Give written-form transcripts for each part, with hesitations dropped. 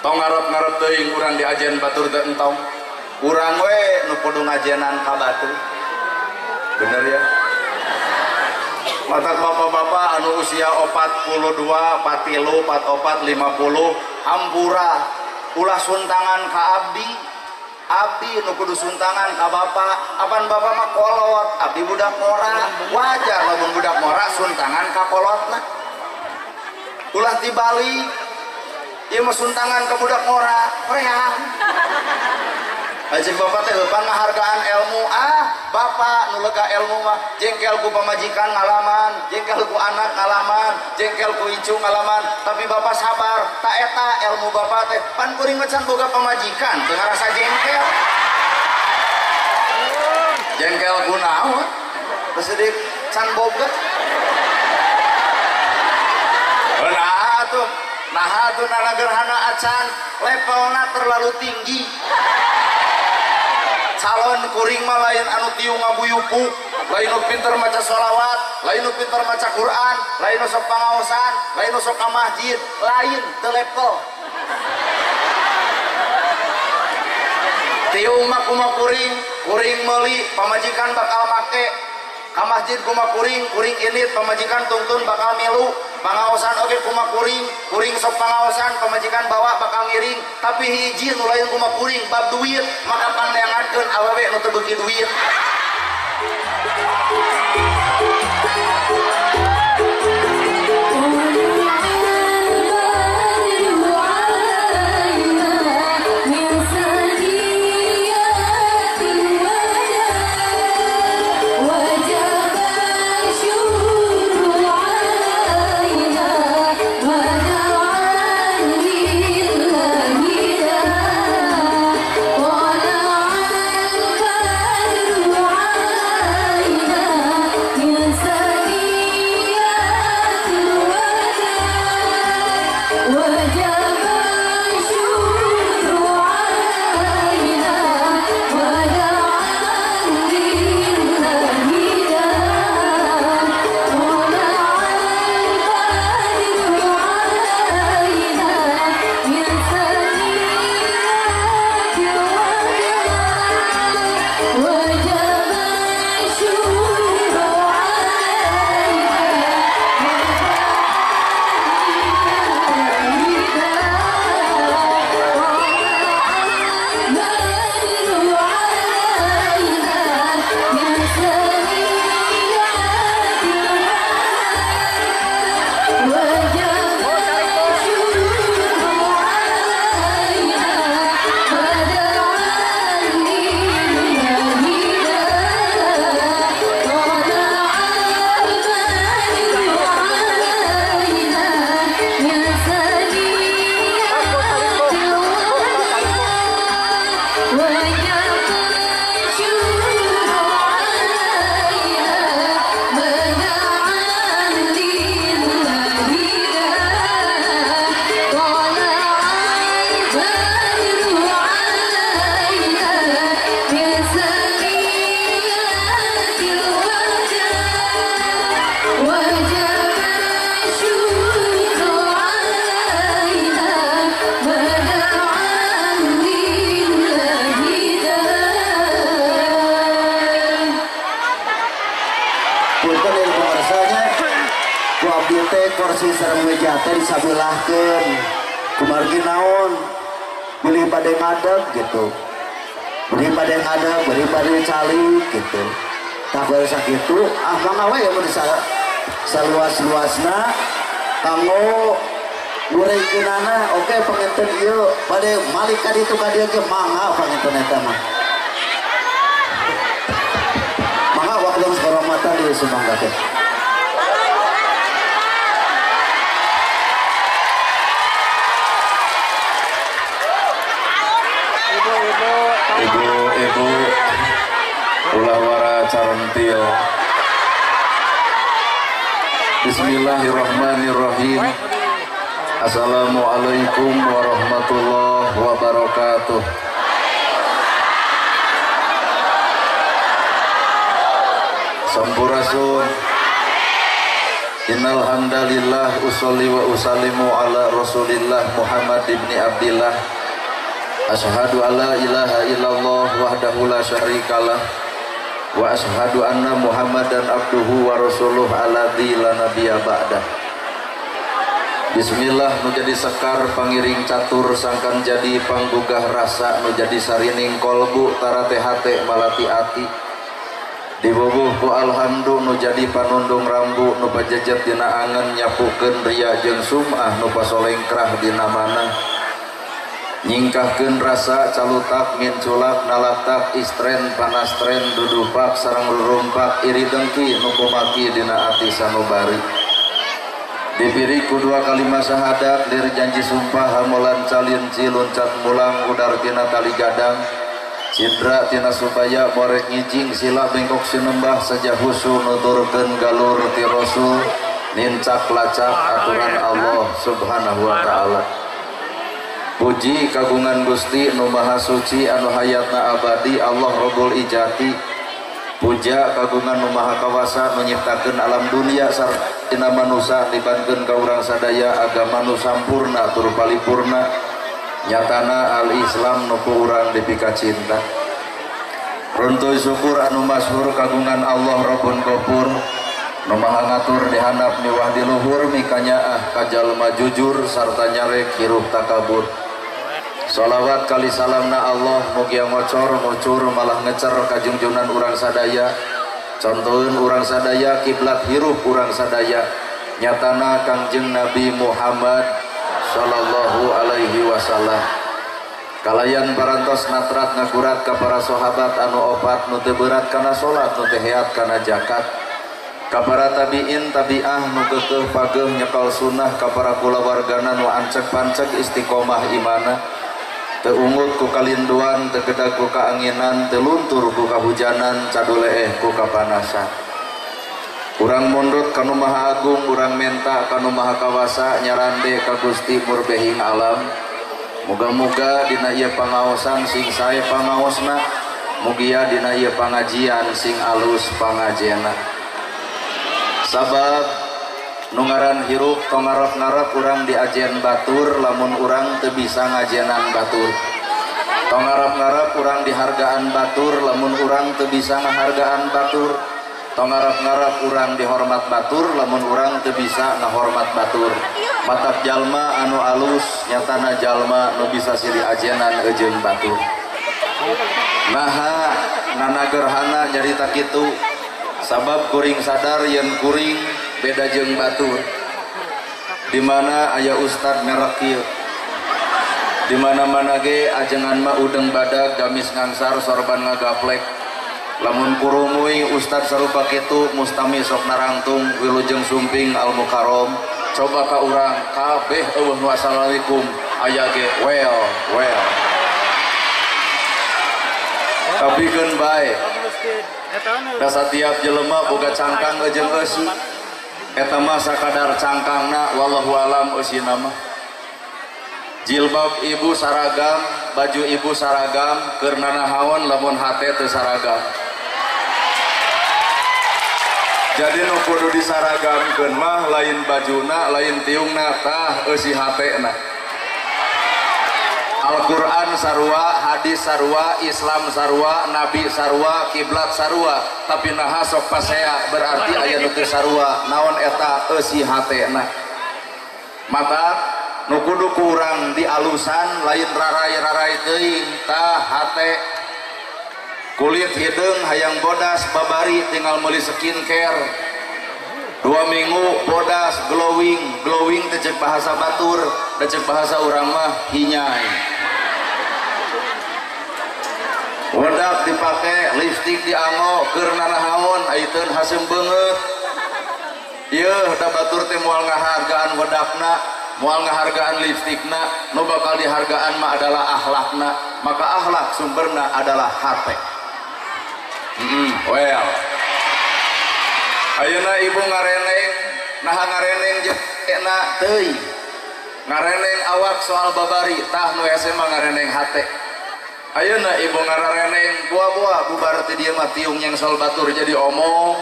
Tong ngarep-ngarep teuing urang diajen batur teu entong. Urang we nu kudu ngajenan ka batur. Bener ya? Matak bapak-bapak anu usia 42, 43, 44, 50 hampura ulah suntangan ka abdi. Abdi nu kudu suntangan ka bapak. Apan bapak mah kolot, abdi budak ngora. Wajar lamun budak ngora suntangan ka kolotna. Ulah tibalik. Ieu mah suntangan ka budak ngora, hoream. Ajeng bapak teh heupan ngahargaan ilmu. Ah, bapak nu lega ilmu mah jengkel ku pamajikan ngalaman, jengkel ku anak ngalaman, jengkel ku incu ngalaman, tapi bapak sabar, tak eta ilmu bapak teh pan kuring mah can boga pamajikan, teu ngarasa jengkel. Jengkel ku naon? Terus can boga. Nah atuh, nah atuh nanagerhana acan, levelna terlalu tinggi. Calon kuring mah lain anu tiung ngabuyupu, lain nu pinter maca sholawat, lain nu pinter maca Quran, lain nu sok pangaosan, lain nu sok ka masjid, lain teu level. Tiung mah kumaha kuring, kuring meuli pamajikan bakal make. Ka masjid kumaha kuring, kuring indit pamajikan tungtun bakal milu. Pangaosan oge kumaha kuring, kuring sok pangaosan pamajikan bawa bakal ngiring, tapi hiji nu lain kumaha kuring bab duit, maka pangneangankeun awewe nu teu beuki duit. Kursi sareng meja teh disabilahkeun kumargi naon bilih bade ngadeg gitu, bilih bade ngadeg, bilih bade calik gitu. Tah bari sakitu ah mangga we mun saluas-luasna kanggo ngureukeunana. Oke panginten ieu bade malik ka ditu ka dieu ge mangga panginten eta mah. Mangga waktu kehormatan di sumangga teh. Ibu-ibu ulah wara carentil. Bismillahirrahmanirrahim. Assalamualaikum warahmatullahi wabarakatuh. Sampurasun. Innal hamdalillah usolli wa usallimu ala Rasulillah Muhammad ibni Abdillah. Asyhadu alla ilaha illallah wahdahu la syarikalah wa asyhadu anna Muhammadan abduhu wa rasuluh alladzi la nabiyya ba'dah. Bismillah nu jadi sekar pangiring catur sangkan jadi panggugah rasa nu jadi sarining kolbu tarate hate malati ati. Dibubuh ku alhamdu nu jadi panundung rambu nu pajejet dina angen nyapukeun ria jeung sum'ah nu pasolengkrah dina manah. Nyingkahkeun rasa calutak minculak nalatak istren panastren dudupak sareng rurumpak iri dengki nu kumaki dina ati sanubari. Dipiri ku dua kalimat syahadat lir janji sumpah hamolan calinci loncat mulang udar tina tali gadang cidra tina supaya borek ngijing sila bengkok sinembah saja husu nuturkeun galur ti rasul nincak lacak aturan Allah subhanahu wa ta'ala. Puji kagungan Gusti nu maha suci anu hayatna abadi Allah Rabbul Ijati. Puja kagungan nu maha kawasa nu nyiptakeun alam dunia sarta dina manusa dibankeun ka urang sadaya agama nu sampurna tur palipurna nyatana al-Islam nu ku urang dipika cinta. Runtuy syukur anu masyhur kagungan Allah Rabbun Ghafur nu maha ngatur dihandap miwah di luhur mikanyaah ka jalma jujur sarta nyarek hirup takabur. Sholawat kali salamna Allah mugia ngocor ngucur malah ngecer kajungjunan urang sadaya contoheun urang sadaya kiblat hirup urang sadaya nyatana Kangjeng Nabi Muhammad sallallahu alaihi wasallam. Kalayan parantos natrat ngagurat ka para sahabat anu opat nu teu berat kana salat nu teu heat kana zakat ka para tabiin tabiah nu keukeuh pageuh nyekel sunnah ka para kulawargana nu ancek-pancek istiqomah imana teu ungut ku kalinduan teu gedag ku kaanginan teu luntur ku kahujanan caduleeh ku kapanasan. Urang mundut ka nu Maha Agung urang menta ka nu Maha Kawasa nyarande ka Gusti murbehing alam. Muga-muga dina ieu pangaosan sing sae pangaosna, mugia dina ieu pangajian sing alus pangajena. Sabab nu ngaran hirup tong ngarep-ngarep urang diajen batur lamun urang teu bisa ngajenan batur. Tong ngarep-ngarep urang dihargaan batur lamun urang teu bisa ngahargaan batur. Tong ngarep-ngarep urang dihormat batur lamun urang teu bisa ngahormat batur. Matak jalma anu alus nyatana jalma nu bisa silih ajenan eujeun batur. Naha nana gerhana nyarita kitu sabab kuring sadar yen kuring beda jeung batur. Di mana aya ustad merek kieu. Di mana-mana ge ajengan mah udeng badag gamis ngangsar sorban ngagaplek. Lamun kurumui ustad sarupa kitu mustami sok narangtung wilujeng sumping al mukarrom. Coba ka urang kabeh eueuh nu assalamualaikum aya ge well well. Tapi keun bae. Da satiap jelema boga cangkang jeung eusi. Eta mah sakadar cangkangna wallahu alam eusina mah. Jilbab ibu saragam, baju ibu saragam, keur nanahaon lamun hate teu saragam. Jadi nu kudu disaragamkeun mah lain bajuna, lain tiungna, tah eusi hatena. Al-Quran sarua, hadis sarua, Islam sarua, Nabi sarua, kiblat sarua, tapi naha sok pasea berarti aya nu teu sarua, naon eta eusi hatena. Mata nu kudu ku urang dialusan lain rarai-rarai teuing tah hate. Kulit hideung hayang bodas babari tinggal meuli skincare. 2 minggu bodas glowing, glowing teh ceuk bahasa batur, teh ceuk bahasa urang mah hinyai. Wedak dipake, lipstik dianggo, keur nanahaon aiteun haseum beungeut. Yeuh da batur teh moal ngahargaan wedakna, moal ngahargaan lipstikna, nu bakal dihargaan mah adalah akhlakna, maka akhlak sumberna adalah hate. Well. Ayeuna ibu ngareneng, naha ngareneng jepna teuing. Ngareneng awak soal babari, tah nu hese mah ngareneng hate. Ayeuna ibu ngarareneng buah-buah bubar ti dieu mah tiung yang soal batur jadi omong.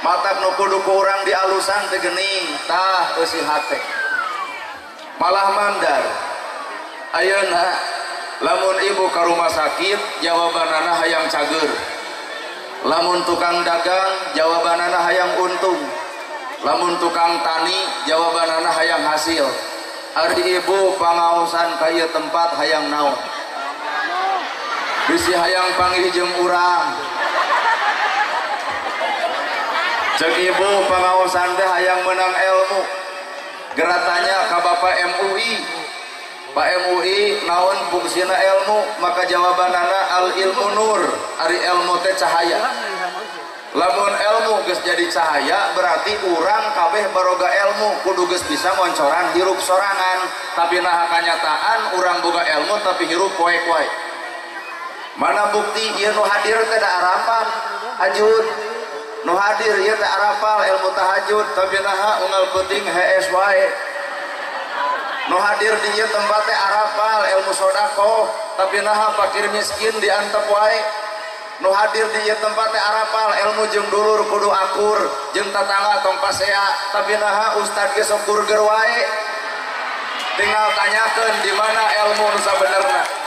Matak nu kudu ku urang dialusan teh geuning tah eusi hate. Malah mandar. Ayeuna lamun ibu ka rumah sakit jawabanana hayang cager. Lamun tukang dagang jawabanana hayang untung. Lamun tukang tani jawabanana hayang hasil. Ari ibu pangaosan ka ieu tempat hayang naon? Bisi hayang panggih jeung urang. Cek ibu pangaosan teh hayang menang ilmu. Geratanya ka Bapak MUI. Pak MUI naon fungsina ilmu? Maka jawabanana al ilmu nur. Ari ilmu teh cahaya. Lamun ilmu geus jadi cahaya berarti urang kabeh baroga ilmu kudu geus bisa ngoncoran hirup sorangan. Tapi nah kanyataan urang boga ilmu tapi hirup poek wae. Mana bukti ieu nu hadir teh da arafah hajud. Nu hadir ieu teh arafal ilmu tahajud tapi naha unggal peuting hees wae. Nu hadir di ieu tempat teh arafal ilmu sedekah tapi naha fakir miskin diantep wae. Nu hadir di ieu tempat teh arafal ilmu jeung dulur kudu akur jeung tatangga tong pasea tapi naha ustad ge sok burger wae. Tinggal tanyakeun di mana ilmu nu sabenerna.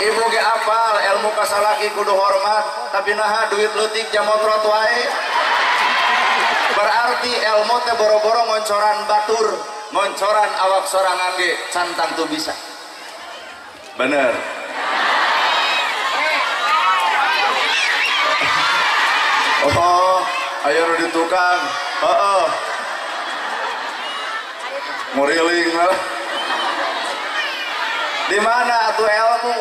Ibu ge apal ilmu kasalaki kudu hormat tapi naha duit leutik jamotrot wae. Berarti ilmu teh boro-boro ngoncoran batur, ngoncoran awak sorangan ge can tangtu bisa. Bener. Oh, ayo nu di tukang. Heeh. Muriling lah. Di mana atuh ilmu?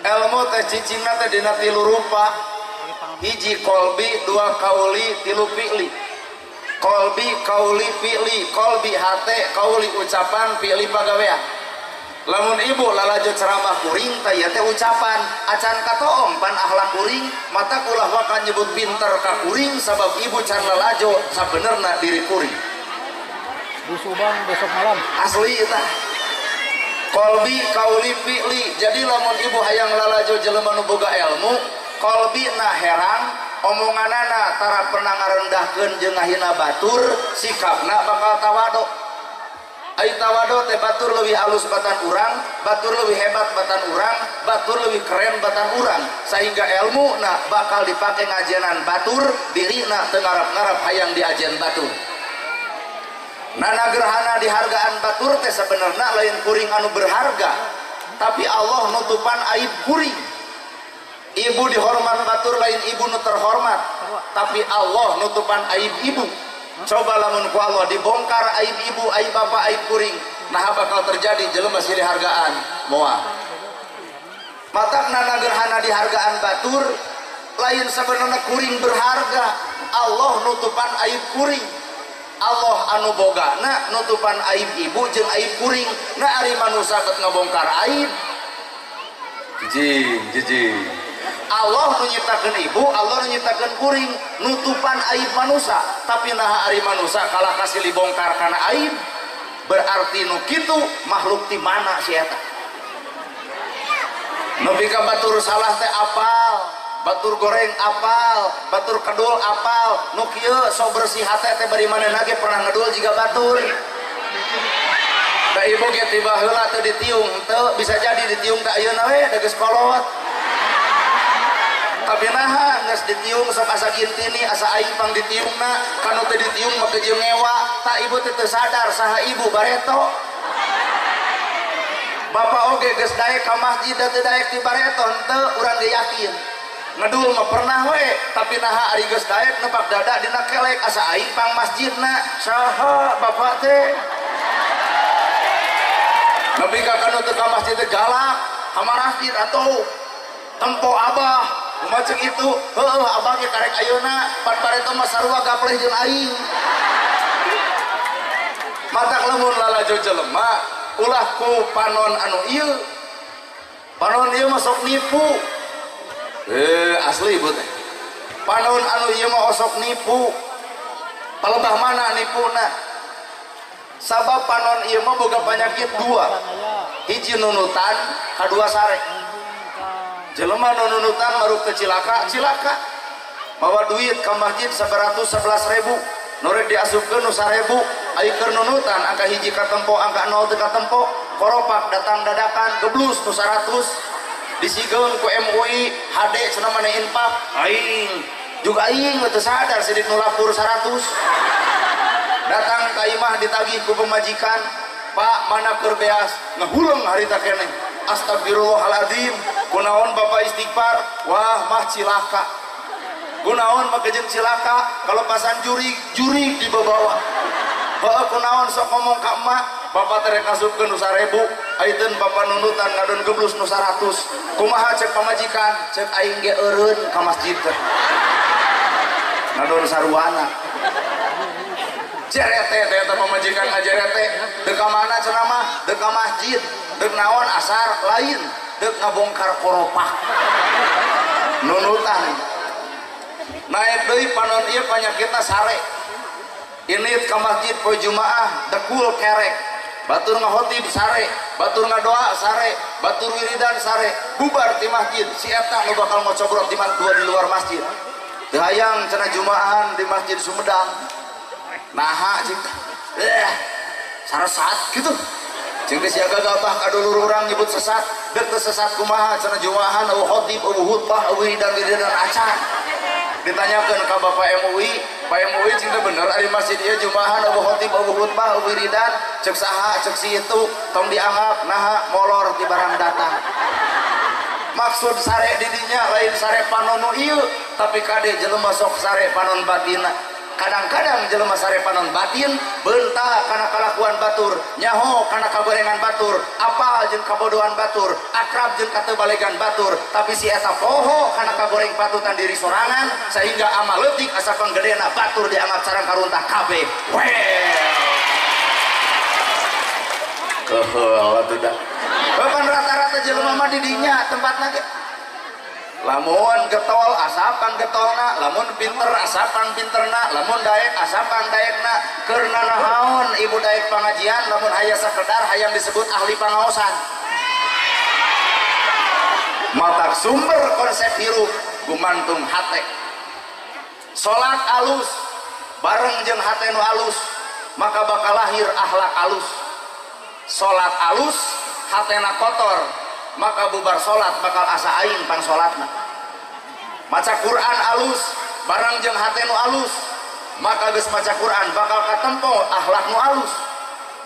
Ilmu teh cicingna teh dina tilu rupa. Hiji kolbi, dua kauli, tilu fi'li. Kolbi, kauli, fi'li. Kolbi hate, kauli ucapan, fi'li pagawean. Lamun ibu lalajo ceramah kuring teh ieu teh ucapan, acan katoong pan akhlak kuring, mata ulah waka nyebut pinter ka kuring sabab ibu can lalajo sabenerna diri kuring. Di Subang besok malam. Asli tah. Kolbi, kauli, fi'li. Jadi lamun ibu hayang lalajo jelema nu boga ilmu, kolbi na herang, omonganana tara pernah ngarendahkeun jeung ngahina batur, sikapna bakal tawadu. Ai tawadu teh batur leuwih alus batan urang, batur leuwih hebat batan urang, batur leuwih keren batan urang, sehingga ilmu na bakal dipake ngajenan batur, dirina teu ngarap-ngarap hayang diajen batur. Nana gerhana dihargaan batur teh sebenarnya lain kuring anu berharga, tapi Allah nutupan aib kuring. Ibu dihormat batur lain ibu nu terhormat, tapi Allah nutupan aib ibu. Coba lamun ku Allah dibongkar aib ibu, aib bapak, aib kuring, nah bakal terjadi jelema silih hargaan moal. Matak nana gerhana dihargaan batur lain sebenarnya kuring berharga, Allah nutupan aib kuring. Allah anu bogana nutupan aib ibu jeung aib kuring. Nah ari manusia bet ngebongkar aib. Jijing, jijing. Allah nu nyiptakeun ibu, Allah nu nyiptakeun kuring, nutupan aib manusia. Tapi naha ari manusia kalah kasih dibongkar kana aib, berarti nu kitu makhluk ti mana si eta? Nepi ka batur salah teh apal, batur goreng apal, batur kedul apal, nu kieu sok bersih hate teh bari manehna ge pernah ngedul jiga batur. Da ibu ge tiba heula teu ditiung, teu bisa jadi ditiung ka ayeuna we da geus kolot. Tapi naha geus ditiung sok asa gintini, asa aing pang ditiungna, kanu teu ditiung mah jeung ngewa, tak ibu teh teu sadar saha ibu bareto. Bapak oge geus daek ka masjid da teu daek di bareto henteu urang ge yakin. Ngedul mah pernah we, tapi naha ari geus daek nepak dada dina kelek asa aing pang masjidna, saha bapak teh. Nepi ka kanu teu ka masjid teh galak, ka masjid atuh tempo abah, kumaha ceuk itu, heueuh abah ge karek ayeuna, pan bareto mah sarua gapleh jeung aing. Matak lamun lalajo jelema ulah ku panon anu ieu. Panon ieu mah sok nipu. Asli ibu teh. Panon anu ieu mah osok nipu. Palebah mana nipuna? Sabab panon ieu mah boga penyakit dua. Hiji nunutan, kadua sare. Jelema nu nunutan maruk teu cilaka, cilaka. Mawa duit ka masjid 111.000 nu rek diasupkeun nu 1.000 ai keur nunutan angka hiji katempo angka 0 teu katempo koropak datang dadakan geblus nu 100 disigeung ku MUI HD cenah maneh infak aing juga aing teu sadar sidik nu lapur 100 datang ka imah ditagih ku pemajikan Pak mana keur beas ngahuleng harita keneh astagfirullahaladzim kunaon bapak istighfar wah mah cilaka kunaon mah kejeng cilaka kalau pasan jurig jurig dibawa heuh kunaon sok ngomong ka emak bapak terek ngasupkeun nu 1000 aiteun bapak nunutan ngadon geblus nu 100 kumaha cek pamajikan cek aing ge eureun ka masjid teh ngadon saruana jerete teh eta pamajikan ngajerete deuk ka mana cenah mah deuk ka masjid deuk naon asar lain deuk ngabongkar koropak nunutan naik deui panon ieu panyakitna sare init ka masjid poe Jumaah dekul kerek batur ngahotib sare batur ngadoa sare batur wiridan sare bubar ti masjid si eta nu bakal ngocobrot di dua di luar masjid teu hayang cenah Jumaahan di Masjid Sumedang naha cing saresat gitu cing teh sia gagabah ka dulur urang nyebut sesat deuk teu sesat kumaha cenah Jumaahan eueuh khotib eueuh khutbah eueuh wiridan-wiridan acan ditanyakeun ka Bapak MUI Pak MUI cing teh bener ari masjid ieu Jumaahan eueuh khotib eueuh khutbah eueuh wiridan ceuk saha ceuk si itu tong dianggap naha molor ti barang datang maksud sare di dinya lain sare panon nu ieu tapi kade jelema sok sare panon batinna kadang-kadang jelema sare panon batin beunta kana kalakuan batur nyaho kana kagorengan batur apal jeung kabodohan batur akrab jeung katebalegan batur tapi si eta poho kana kagoreng patutan diri sorangan sehingga amal leutik asa panggedena batur dianggap sarang karuntah kabeh weh keheul atuh da bapan rata-rata jelema mah di dinya tempatna ge lamun getol asapan getolna lamun pinter asapan pinterna lamun daek asapan daekna keur nanaon ibu daek pangajian lamun aya sakedar hayang disebut ahli pangaosan matak sumber konsep hirup gumantung hate salat alus bareng jeung hate nu alus maka bakal lahir akhlak alus salat alus hatena kotor maka bubar salat bakal asa aing pang salatna maca Quran alus barang jeung hate nu alus maka geus maca Quran bakal katempo akhlak nu alus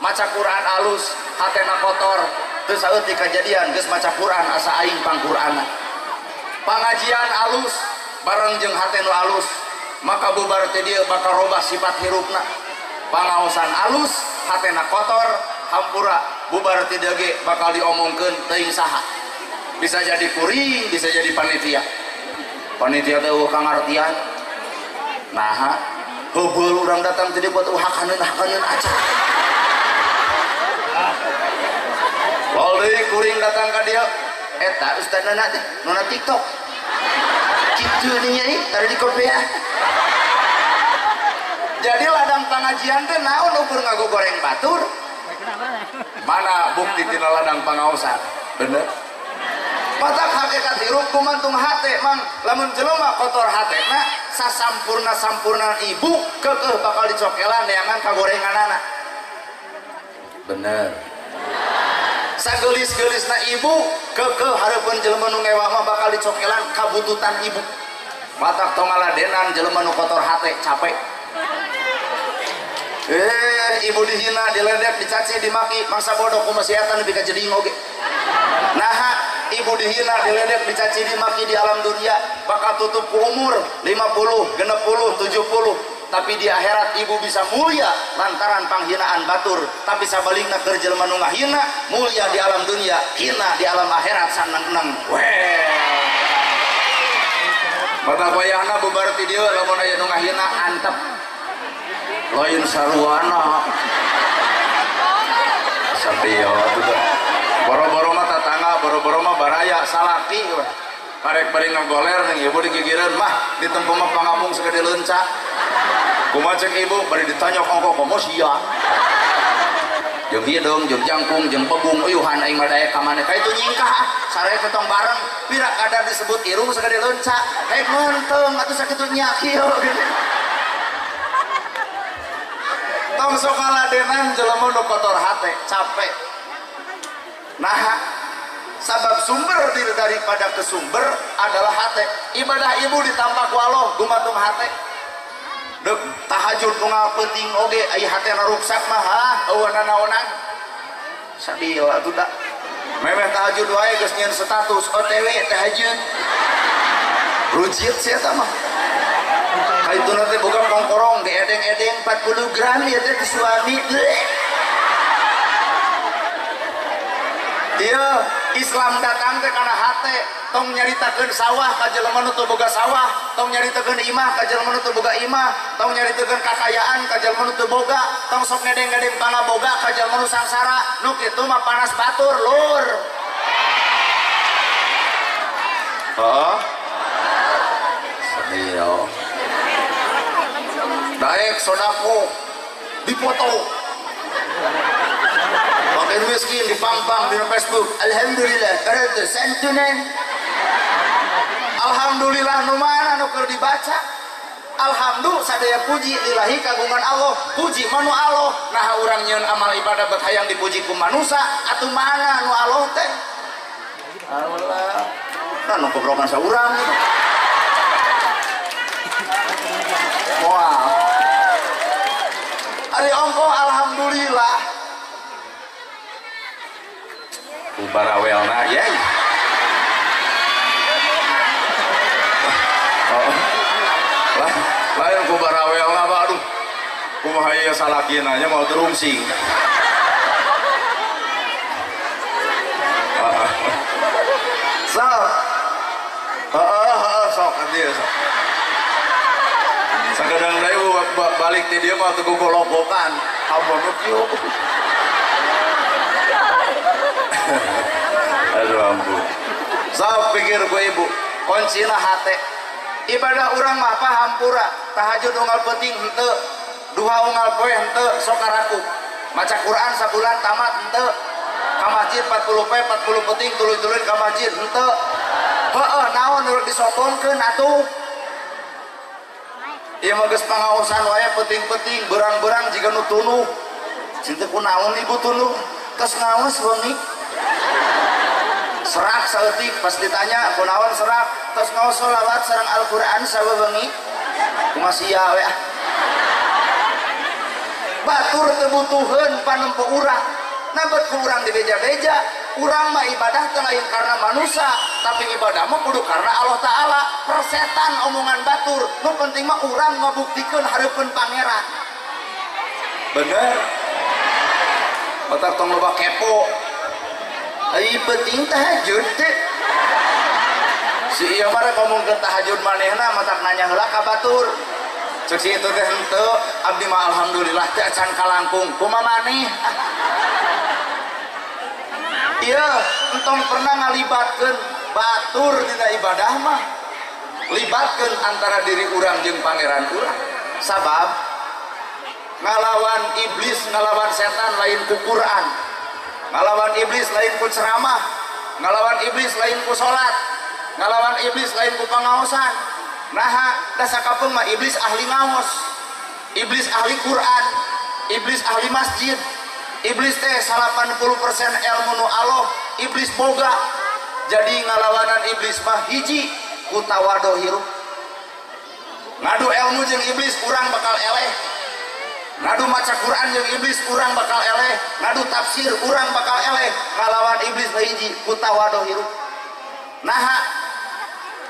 maca Quran alus hatena kotor teu saeutik kajadian geus maca Quran asa aing pang Quranna pangajian alus bareng jeung hate nu alus maka bubar teh dieu bakal robah sifat hirupna pangaosan alus hatena kotor hampura bubar teu ge bakal diomongkeun teuing saha bisa jadi kuring bisa jadi panitia panitia teh eueuh kangartian naha heubeul urang datang teh buat hakaneun-hakaneun acan lol deui kuring datang ka dieu eta ustadna teh nu na TikTok kitu nya ieu tadi di kopea jadi ladang pangajian teh naon ukur ngagogoreng batur mana bukti tina ladang pangaosan bener matak hakikat hirup gumantung hate mang lamun jelema kotor hatena sasampurna-sampurna ibu keukeuh bakal dicokelan neangan kagorenganana bener sagelis-gelisna ibu keukeuh hareupeun jelema nu ngewa mah bakal dicokelan kabututan ibu matak tong ngaladenan jelema nu kotor hate capek ibu dihina, diledek, dicaci, dimaki, mangsa bodoh kumaha eta nepi ka jeding oge. Naha ibu dihina, diledek, dicaci, dimaki di alam dunia bakal tutup ku umur 50, 60, 70, tapi di akhirat ibu bisa mulia lantaran panghinaan batur, tapi sabalikna keur jelema nu ngahina mulia di alam dunia, hina di alam akhirat saneng-neng. Weh. Mata wayahna bubar ti dieu lamun aya nu ngahina antep. Lain sarwana satio atuh boro-boro mah tatangga boro-boro mah baraya salaki karek bari ngagoler ning ibu digigireun mah ditempo mah pangamung sagede leunca kumaha cek ibu bari ditanya ongko komo sia Jeung hideung, jeung jangkung, jeung begung, uyuhan aing mah daek ka maneh. Ka itu nyingkah sare teh tong bareng, pira kadar disebut irung sagede leunca. Hek menteng atuh sakitu nya kieu gitu. Tong sok ngaladenan jelema nu kotor hate, capek. Nah, sabab sumber daripada kesumber adalah hate. Ibadah ibu ditambah ku Allah gumatung hate. Dek tahajud unggal peuting oge ai hatena ruksak mah hah eueuh nanaonan. Sadil atuh da. Memeh tahajud wae geus nyieun status OTW tahajud. Rujit sia eta mah. Kaituna teh boga kongkorong diedeng-edeng 40 gram ieu teh ke suami. Ieu Islam datang teh kana hate, tong nyaritakeun sawah ka jelema nu teu boga sawah, tong nyaritakeun imah ka jelema nu teu boga imah, tong nyaritakeun kakayaan ka jelema nu teu boga, tong sok ngedeng-ngedeng pangaboga ka jelema nu sangsara, nu kitu mah panas batur lur. Heeh. Sedih. Daek sodako dipoto. Makin miskin dipampang di Facebook. Alhamdulillah karena santunan. Alhamdulillah nu mana nu keur dibaca. Alhamdulillah sadaya puji lillahi kagungan Allah. Puji manu Allah. Nah urang nyieun amal ibadah bet hayang dipuji ku manusa atuh mana nu Allah teh? Allah. Nah nu kobrokan saurang. Wah. Ari ongkoh alhamdulillah. Barawelna ya. Oh. Lain ku barawelna mah aduh. Kumaha ieu salakina nya mau terungsing. Sok. Heeh, sok dieu sok. Sakadang deui balik ti dieu mah teu gogologokan. Ampun kieu. Aduh ampun. Sok pikir ku ibu, kuncina hate. Ibadah urang mah hampura, tahajud unggal peuting henteu, duha unggal poe henteu, sok karaku. Maca Quran sabulan tamat henteu. Ka masjid 40 poe 40 peuting tuluy-tuluy ka masjid henteu. Heueuh naon nu disombongkeun atuh. Ieu mah geus pangaosan wae peuting-peuting, berang-berang jiga nu tunuh. Cinta ku naon ibu tunuh? Tos ngaos wengi. Serak saeutik pas ditanya kunaon serak, tos ngaos sholawat sareng Al-Qur'an sawewengi. Kumaha sia we ah. Batur teu butuheun panempo urang. Nabet ku urang dibeja-beja, urang mah ibadah teh lain karena manusia, tapi ibadah mah kudu karena Allah Ta'ala. Persetan omongan batur, nu penting mah urang ngabuktikeun hareupeun pangeran. Bener? Otak tong loba kepo. Ai penting tahajud teh. Si ieu mah rek ngomongkeun tahajud manehna matak nanya heula ka batur. Cek si itu teh henteu, abdi mah alhamdulillah teh acan kalangkung. Kumaha maneh? Ieu entong pernah ngalibatkeun batur dina ibadah mah. Libatkeun antara diri urang jeung pangeran urang. Sabab ngalawan iblis, ngalawan setan lain ku Quran. Ngalawan iblis lain ku ceramah, ngalawan iblis lain ku salat, ngalawan iblis lain ku pangaosan. Naha da sakapeung mah iblis ahli ngaos, iblis ahli Quran, iblis ahli masjid. Iblis teh 80% ilmu nu Allah, iblis boga. Jadi ngalawanan iblis mah hiji ku tawadu hirup. Ngadu ilmu jeung iblis urang bakal eleh. Ngadu maca Quran jeung iblis urang bakal eleh, ngadu tafsir urang bakal eleh. Ngalawan iblis mah hiji ku tawadu hirup. Naha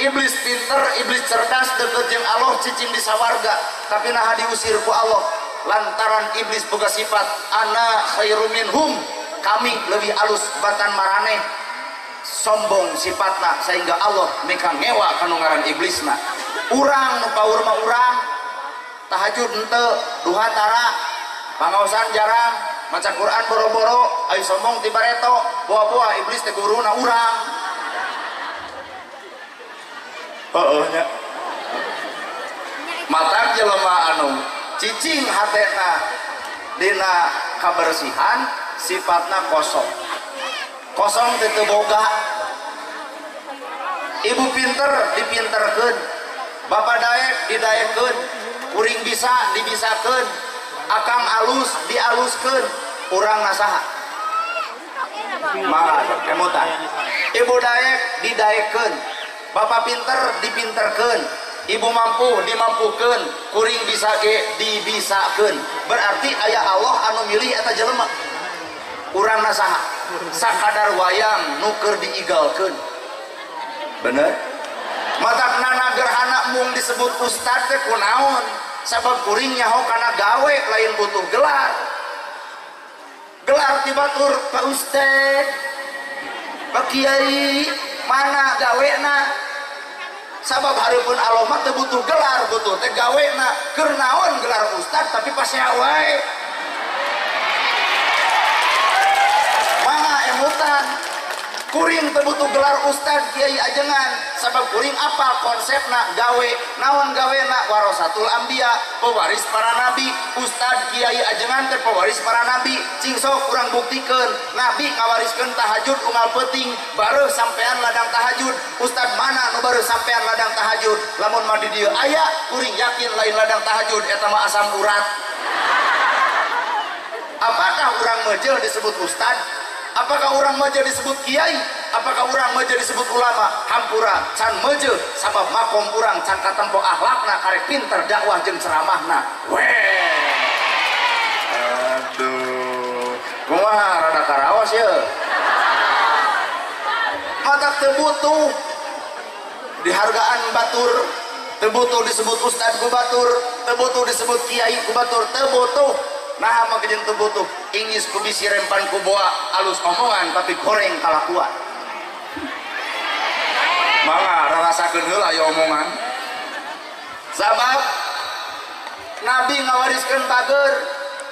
iblis pinter, iblis cerdas, deket jeung Allah cicing di sawarga, tapi naha diusir ku Allah lantaran iblis boga sifat ana khairu minhum, kami lebih alus batan maraneh. Sombong sifatna sehingga Allah meka ngewa kanu ngaran iblisna. Urang nu paur mah urang tahajud henteu, duha tara, pangaosan jarang, maca Quran boro-boro, ayo sombong ti bareto, boa-boa iblis teh guruna urang. Heeh nya. Matak jelema anu cicing hatena dina kabersihan Sifatna kosong. Kosong teh teu boga. Ibu pinter dipinterkeun, bapak daek didaekeun, kuring bisa dibisakeun, akang alus dialuskeun, urang ngasaha? Mangga kemutan. Ibu daek didaekeun, bapak pinter dipinterkeun, ibu mampu dimampukeun, kuring bisa ge dibisakeun. Berarti aya Allah anu milih eta jelema. Urang nasaha? Sakadar wayang nu keur diigalkeun. Bener? Matak nana gerhana mung disebut ustad teh kunaon? Sabab kuring nyaho kana gawe lain butuh gelar. Gelar ti batur Pak Ustad, Pak Kiai, mana gawena? Sabab hareupeun Allah mah teu butuh gelar, butuh teh gawena. Keur naon gelar ustad tapi pasea wae. Mangga emutan. Kuring teu butuh gelar ustad kiai ajengan, sabab kuring apa konsepna gawe, naon gawena warasatul anbiya, pewaris para nabi. Ustad kiai ajengan teh pewaris para nabi. Cing sok urang buktikeun, nabi ngawariskeun tahajud unggal peuting, bareuh sampean ladang tahajud. Ustad mana nu bareuh sampean ladang tahajud? Lamun mah di dieu aya, kuring yakin lain ladang tahajud eta mah asam urat. Apakah urang meujeuh disebut ustad? Apakah orang meujeuh disebut kiai? Apakah orang meujeuh disebut ulama? Hampura can meujeuh sabab makom urang can katempo akhlakna karek pinter dakwah jeung ceramahna. Weh. Aduh. Kumaha rada karaos ye. Matak teu butuh dihargaan batur, teu butuh disebut ustad ku batur, teu butuh disebut kiai ku batur, teu butuh. Nah mah jeung teu butuh ingis ku bisi rempan ku boa, alus omongan tapi goreng kalakuan. Mangga rarasakeun heula aya omongan. Sabab Nabi ngawariskeun bager,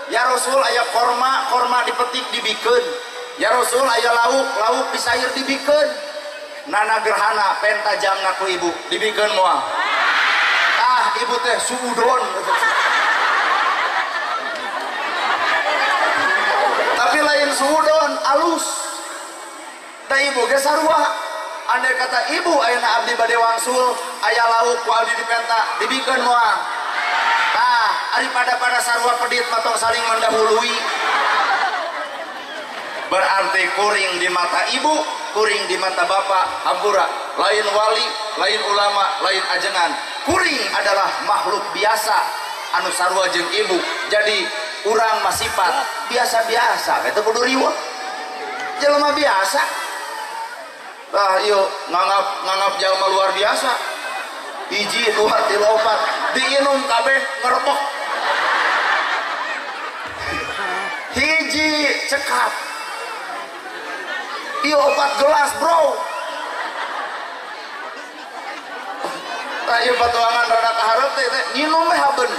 ya Rasul aya korma, korma dipetik dibikeun. Ya Rasul aya lauk, lauk disair dibikeun. Nana gerhana penta jamna ku ibu dibikeun moal. Ah ibu teh suudon. Tapi lain suudon alus. Da ibu ge sarua. Andai kata ibu ayeuna abdi bade wangsul, aya lauk ku abdi dipenta dibikeun moal. Tah, ari pada sarua pedit mah tong saling mendahului. Berarti kuring di mata ibu, kuring di mata bapak, hampura, lain wali, lain ulama, lain ajengan. Kuring adalah makhluk biasa anu sarua jeung ibu. Jadi urang mah sifat biasa-biasa, eta kudu riweuh. Jelema biasa. Tah ieu nganggap jalma luar biasa. Hiji, dua, tilu, opat, diinum kabeh ngerebok. Hiji cekap. Ieu opat gelas, bro. Tah ieu patuangan rada kaharep teh nginum we haben.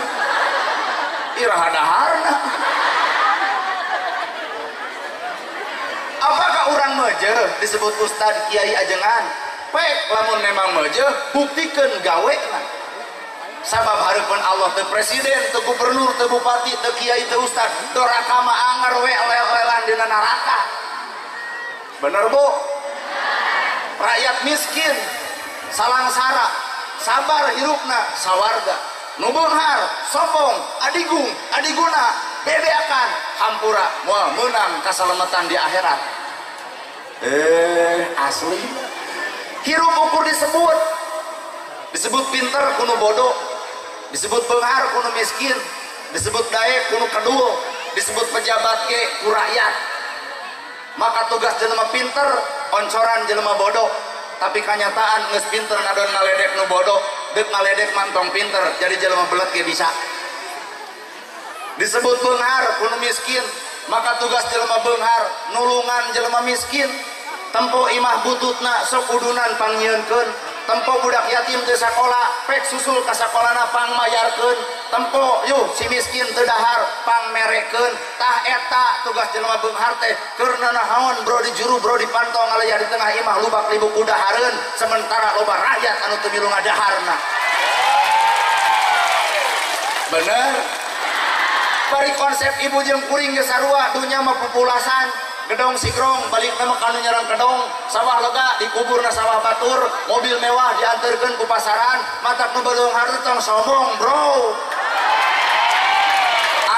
Iraha daharna. Apakah urang meujeuh disebut ustad kiai ajengan? Pek lamun memang meujeuh buktikeun gawena. Sabab hareupeun Allah teu presiden, teu gubernur, teu bupati, teu kiai, teu ustad, doraka mah anger we lel-lelan dina neraka. Bener bu? Rakyat miskin, salangsara, sabar hirupna sawarga. Nu beunghar, sombong, adigung, adiguna, bebeakan, hampura, moal meunang kasalametan di akhirat. Asli. Hirup ukur disebut. Disebut pinter kuno bodoh, disebut beunghar kuno miskin, disebut daek kuno kedul, disebut pejabat ge ku rakyat. Maka tugas jelema pinter oncoran jelema bodoh, tapi kenyataan geus pinter ngadon ngaledek nu bodoh, deuk ngaledek mantong pinter, jadi jelema belet ge bisa. Disebut beunghar kuno miskin, maka tugas jelema beunghar nulungan jelema miskin. Tempo imah bututna sok udunan pangnyieunkeun, tempo budak yatim teu sakola pek susul ka sakolana pangmayarkeun, tempo yuh si miskin teu dahar pangmerekeun. Tah eta tugas jelema beunghar teh keur nanaon bro di juru bro di pantong ngalayah di tengah imah lubak libuk udahareun, sementara loba rakyat anu teu milu ngadaharna. Bener? Bari konsep ibu jeung kuring ge sarua, dunya mah pupulasan. Gedong sigrong balik nama kanu nyarang kedong, sawah lega dikuburna sawah batur, mobil mewah diantarkeun ku pasaran, matak nu beunghar tong sombong bro.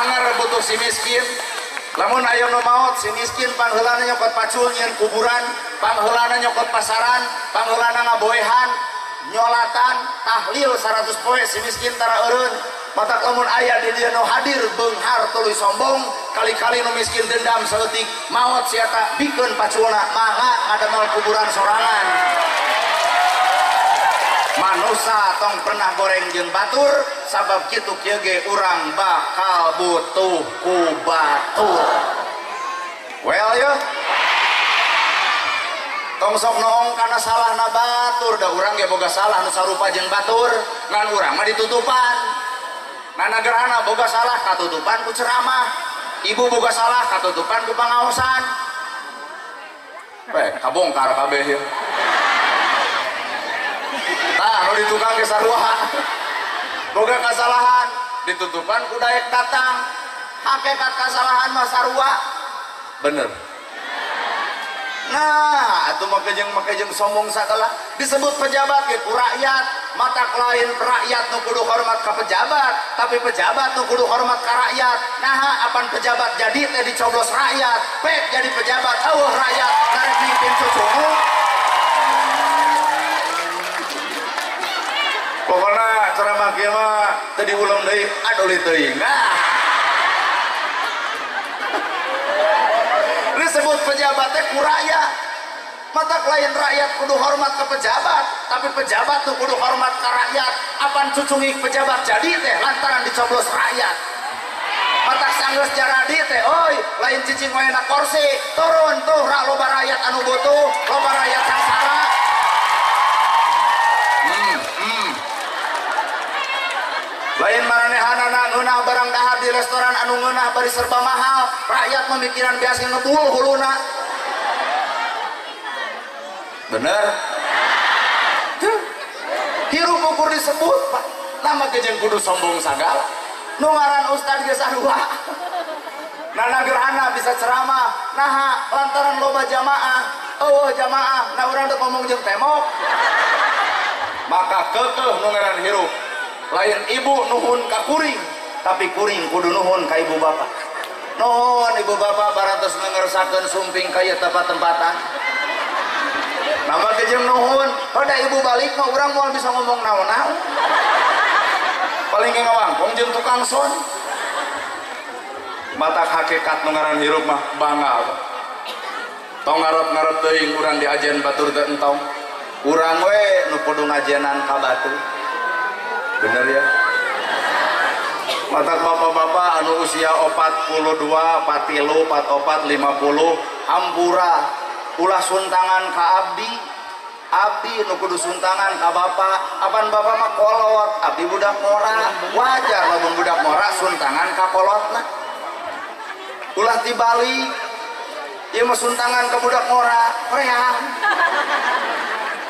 Anger butuh si miskin. Lamun aya nu maot si miskin pangheulana nyokot pacul nyieun kuburan, pangheulana nyokot pasaran, pangheulana ngaboehan, nyolatan, tahlil 100 poe si miskin tara eureun. Matak lamun aya di dieu nu hadir beunghar tuluy sombong, kali-kali nu miskin dendam saeutik, maot si eta bikeun paculna mangga ngadamel kuburan sorangan. Manusa tong pernah goreng jeung batur, sabab kitu kieu ge urang bakal butuh ku batur. Well ya. Tong sok noong kana salahna batur, da urang ge boga salah nu sarupa jeung batur, ngan urang mah ditutupan. Nana gerhana boga salah katutupan ku ceramah, ibu boga salah katutupan ku pangaosan. Weh, kabongkar kabeh ieu. Tah, nu di tukang ge sarua. Boga kasalahan ditutupan ku daek datang. Hakikat kasalahan mah sarua. Bener. Nah, atuh make jeung sombong sagala disebut pejabat ge ku rakyat. Matak lain rakyat nu kudu hormat ka pejabat, tapi pejabat nu kudu hormat ka rakyat. Naha apan pejabat jadi teh dicoblos rakyat, pek jadi pejabat eueuh rakyat karek mimpin cucumu. Pokona ceramah kieu mah teu diulem deui, aduh teuing. Nah. Disebut pejabat teh ku rakyat. Matak lain rakyat kudu hormat ke pejabat, tapi pejabat tuh kudu hormat ke rakyat. Apan cucungik pejabat jadi teh lantaran dicoblos rakyat. Matak sanggeus jaradi teh, oi lain cicing wae na kursi, turun tuh rak loba rakyat anu butuh, loba rakyat sangsara. Lain maranehanana ngeunah barang dahar di restoran anu ngeunah bari serba mahal, rakyat memikiran biasa ngebul huluna. Bener? Hirup ukur disebut pak, nama kejeng kudu sombong sagala. Nu ngaran ustad ge sarua. Nana gerhana bisa ceramah, naha lantaran loba jamaah, eueuh jamaah, nah urang teu ngomong jeung temok. Maka keukeuh nu ngaran hirup. Lain ibu nuhun ka kuring, tapi kuring kudu nuhun ka ibu bapak. Nuhun ibu bapak barantos ngeursakeun sumping ka ieu tempat-tempatan. Nambah kejeng nuhun, pada ibu balik mah urang moal bisa ngomong naon-naon. Paling ge ngawangkong jeung tukang son. Matak hakikat nu ngaran hirup mah bangga. Tong ngarep-ngarep teuing urang diajen batur teu entong. Urang we nu kudu ngajenan ka batur. Bener ya? Matak bapak-bapak anu usia 42, 43, 44, 50 hampura ulah suntangan ka abdi. Abdi nu kudu suntangan ka bapak, apan bapak mah kolot, abdi budak ngora. Wajar lamun budak ngora suntangan ka kolotna. Ulah tibalik ieu mah suntangan ka budak ngora, hoream.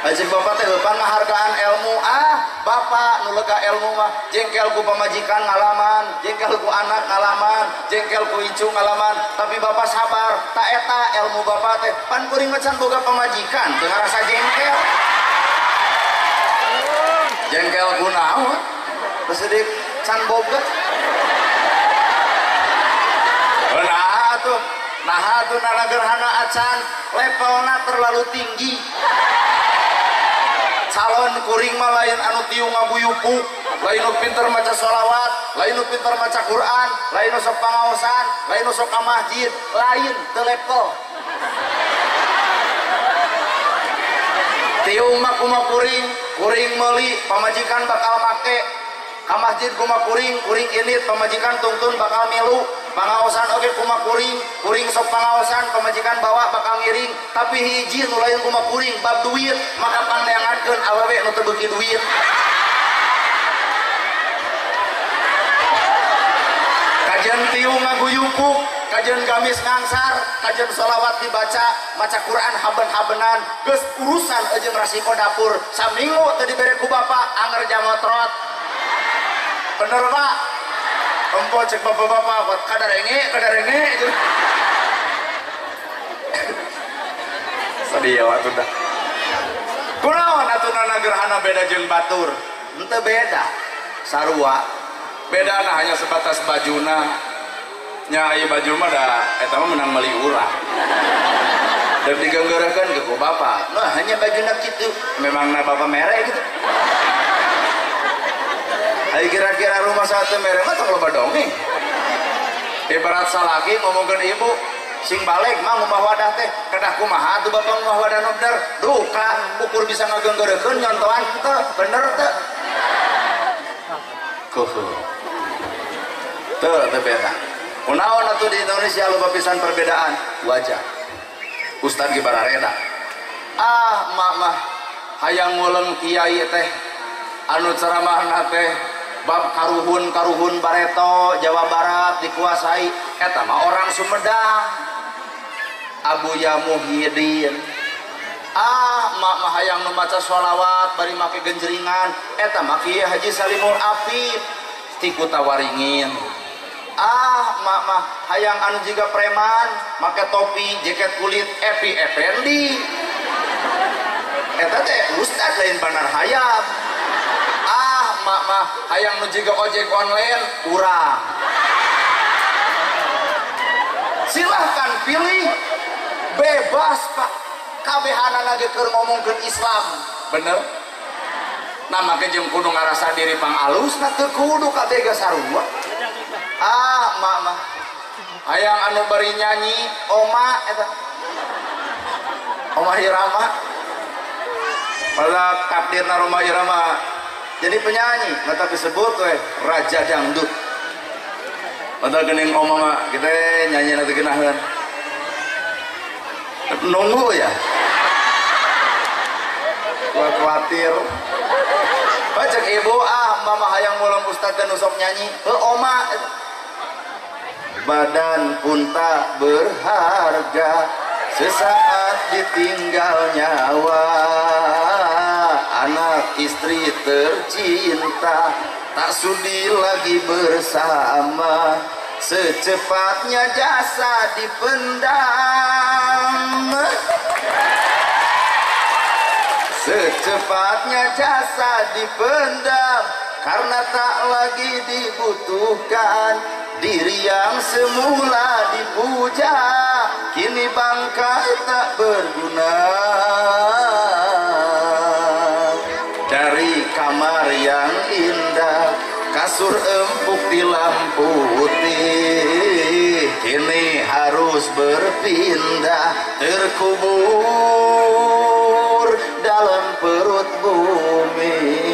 Ajeng bapak teh heupan ngahargaan ilmu, ah bapak nu lega ilmu mah jengkel ku pamajikan ngalaman, jengkel ku anak ngalaman, jengkel ku incu ngalaman, tapi bapak sabar, tak eta ilmu bapak teh pan kuring mah can boga pamajikan teu ngarasa jengkel. Jengkel ku naon? Besedik can boga. Nah atuh, nah atuh nanagerhana acan levelna terlalu tinggi. Calon kuring mah lain anu tiung ngabuyupuk, lain nu pinter maca sholawat, lain nu pinter maca Quran, lain nu sok pangaosan, lain nu sok ka masjid, lain teu level. Tiung mah kumaha kuring, kuring meuli pamajikan bakal make. Ka masjid kumaha kuring, kuring indit pamajikan tungtun bakal milu. Pangaosan oge kumaha kuring, kuring sok pangaosan pamajikan bawa bakal ngiring, tapi hiji nu lain kumaha kuring bab duit, maka pangneangankeun awewe nu teu beuki duit. Kajian tiung ngaguyupuk, kajian gamis ngangsar, kajian sholawat dibaca, maca Quran haben-habenan, geus urusan jeung rasiko dapur, saminggu teu dibere ku bapak anger jamotrot. Bener pak? Empo cek bapak-bapak buat kadarenge kadarenge itu. Sedih ya waktu dah. Kunaon atunana gerhana beda jeung batur? Henteu beda. Sarua. Bedana hanya sebatas bajuna. Nya aya baju mah da eta mah menang meuli urang. Dan digenggerakan ke ku bapak. Nah, hanya bajuna kitu. Memangna bapak mere gitu. Ayo kira-kira rumah satu mere mah tong loba dongeng. Ibarat salaki ngomongkeun ibu, sing balik mah ngumah wadah teh kedah kumaha atuh bapak ngumah wadah nu bener. Duka ukur bisa ngagenggeureukeun nyontoan teu bener teu. Kuhu. Teu teu beda. Kunaon atuh di Indonesia loba pisan perbedaan wajah. Ustad ge barareda. Ah mak mah hayang nguleng kiai teh anu ceramahna teh bab karuhun-karuhun bareto Jawa Barat dikuasai eta mah orang Sumedang. Abuya Muhyiddin. Ah mak mah hayang nu maca sholawat bari make genjeringan eta mah Kiai Haji Salimul Afif ti Kutawaringin. Ah mak mah hayang anu jiga preman make topi jaket kulit Epi Effendi eta teh ustad lain Banar Hayam. Ah mak mah hayang nu jiga ojek online urang. Silahkan pilih bebas pak, kabehanana ge keur ngomongkeun Islam bener. Nah make jeung kudu ngarasa diri pangalusna teu kudu kabeh ge sarua. Ah mak mah hayang anu bari nyanyi oma eta Oma Irama. Pada takdirna Roma Irama jadi penyanyi mata disebut we raja dangdut. Padahal geuning oma mah kita nyanyi nanti geunaheun. Nunggu ya. Gua khawatir. Bacek ibu ah mama hayang mulang ustad dan usop nyanyi. Heuh oma eta. Badan pun tak berharga sesaat ditinggal nyawa, anak istri tercinta tak sudi lagi bersama, secepatnya jasa dipendam, secepatnya jasa dipendam, karena tak lagi dibutuhkan. Diri yang semula dipuja kini bangkai tak berguna. Dari kamar yang indah, kasur empuk di lampu putih, kini harus berpindah, terkubur dalam perut bumi.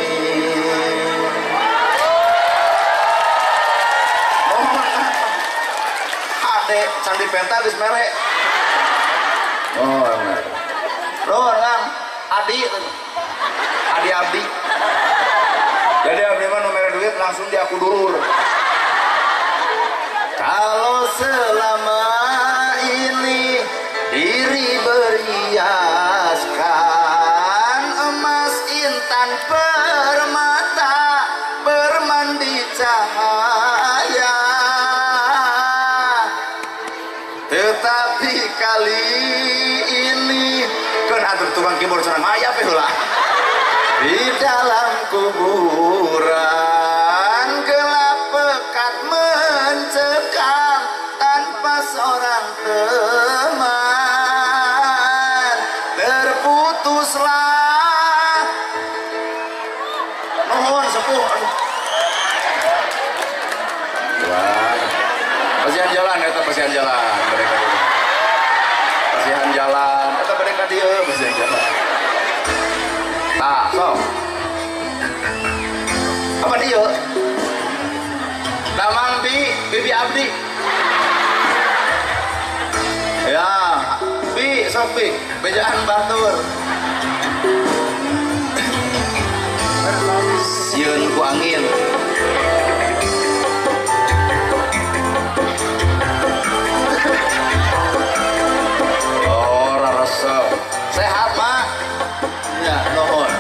Candi penta geus mere. Oh, nuhun Kang. Adi. Adi abdi. Jadi abdi mah nu mere duit langsung di aku dulur. Kalau selama ini diri berhiaskan emas intan permata bermandi cahaya, tetapi kali ini kan atur tukang keyboard sareng aya pe heula. Di dalam kuburan gelap pekat mencekam tanpa seorang teman, terputuslah. Nuhun sepuh. Aduh. Pasihan jalan eta pasihan jalan mereka itu. Pasihan jalan eta mereka dieu pasihan jalan. Tah, sok. Apa dieu? Damang bi, bibi abdi. Ya, bi sok bi, bejaan batur. Sieun ku angin. Sehat mak ya nuhun.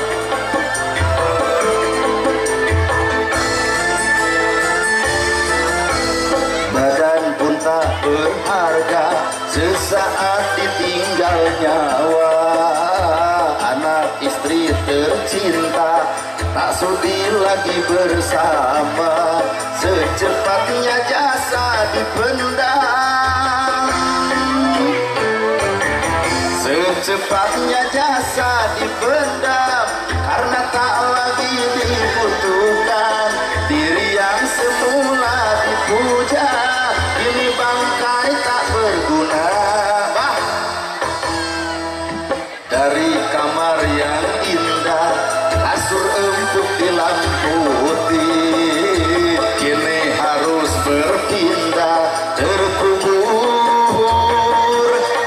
nyawa. Anak istri tercinta tak sudi lagi bersama. Secepatnya jasa dipendam, secepatnya jasa dipendam, karena tak lagi dibutuhkan. Diri yang semula dipuja kini bangkai tak berguna. Bah. Dari kamar yang indah, kasur empuk di lampu putih, kini harus berpindah, terkubur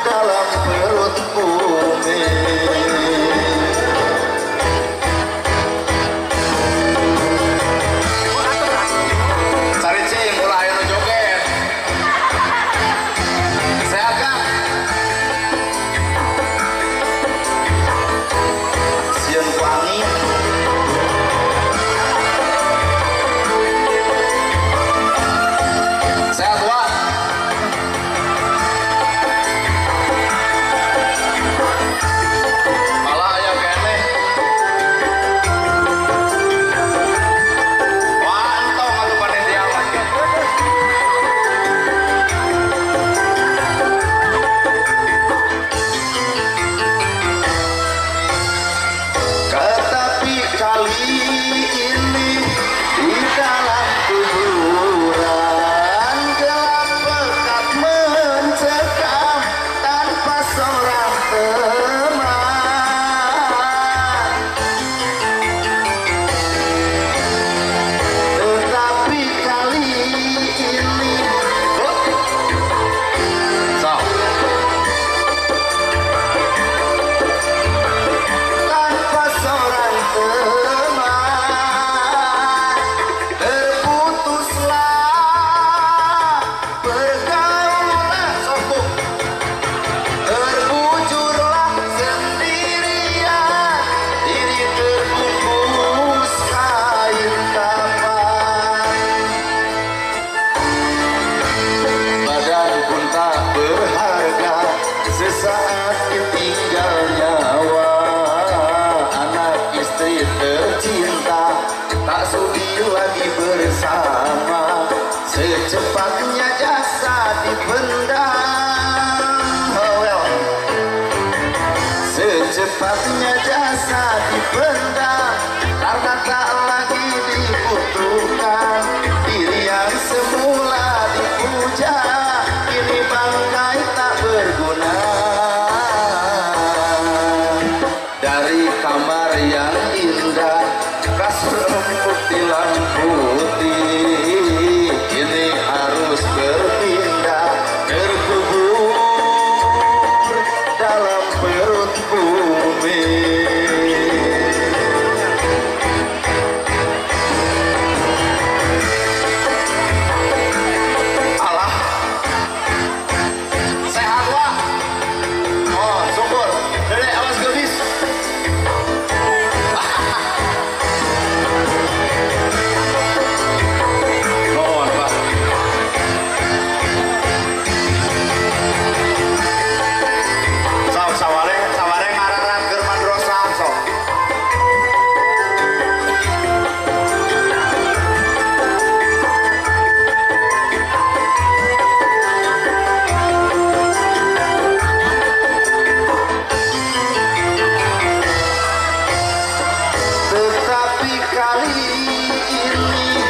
dalam perut bumi. Cari cing, ulah aya nu joget. Sehat Kang? Sieun ku angin. Sehat Wak? Malah aya keneh. Wah, entong atuh panitia mah. Tetapi kali ini di dalam kuburan, gelap pekat mencekam tanpa seorang teman. Tetapi kali ini Sok. tanpa seorang teman, terputuslah pergaulan, Sok, Bu. terbujurlah sendirian, diri terbungkus kain kafan. Badan pun tak berharga sesaat ditinggal nyawa. Anak istri tercinta tak sudi lagi bersama. Secepatnya jasa dipendam. Oh, well. Secepatnya jasa dipendam, karena tak lagi dibutuhkan. Diri yang semula dipuja kini bangkai tak berguna. Dari kamar yang indah, kasur empuk tilam putih, kini harus berpindah, terkubur dalam perut bumi. Alah. Sehat Wak? Oh, syukur. Dede, awas gebis. Nuhun, Pak. Sok, saware, saware ngararat keur madrasah, sok. Tetapi kali ini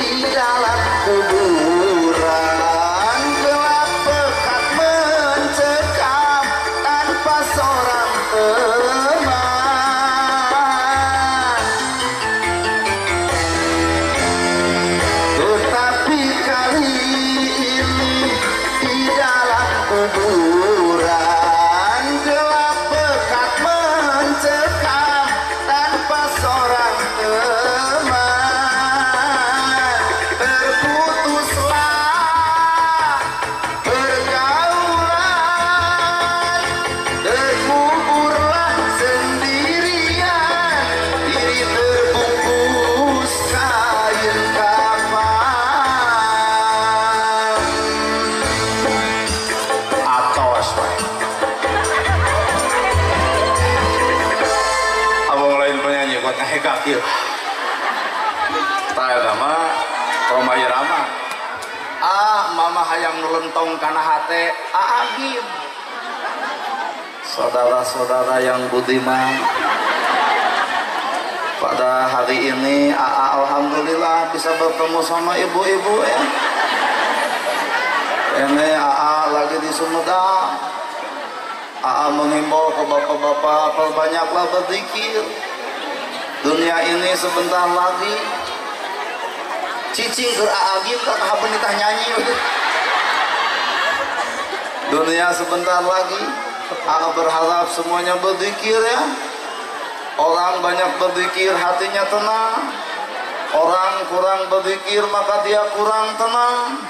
di dalam kuburan, gelap pekat mencekam tanpa seorang teman. Tetapi kali ini di dalam kuburan, gelap pekat mencekam tanpa seorang teman. Terputuslah pergaulan, terkuburlah hega kieu. Tah eta mah Rhoma Irama. Ah, mama hayang nu lentong kana hate, Aa Gim. Saudara-saudara yang budiman, pada hari ini AA alhamdulillah bisa bertemu sama ibu-ibu ya. Ini AA lagi di Sumedang. AA menghimbau ke bapak-bapak, perbanyaklah berzikir. Dunia ini sebentar lagi. Cicing keur AA Gim kahabeun nitah nyanyi. Dunia sebentar lagi. AA berharap semuanya berzikir ya. Orang banyak berzikir hatinya tenang. Orang kurang berzikir maka dia kurang tenang.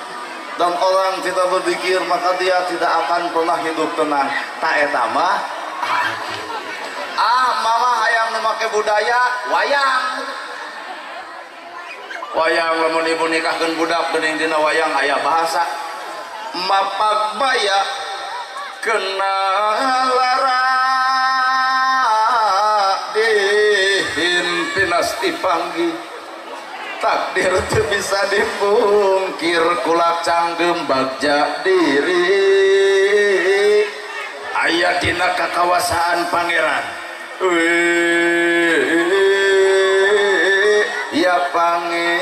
Dan orang tidak berzikir maka dia tidak akan pernah hidup tenang. Tak eta mah ah mama hayang nu make budaya wayang. Wayang lamun ibu nikahkeun budak geuning dina wayang aya bahasa mapag baya kena lara dihin pinasti panggi takdir teu bisa dipungkir kulak canggem bagja diri aya dina kakawasaan pangeran ya pangeran.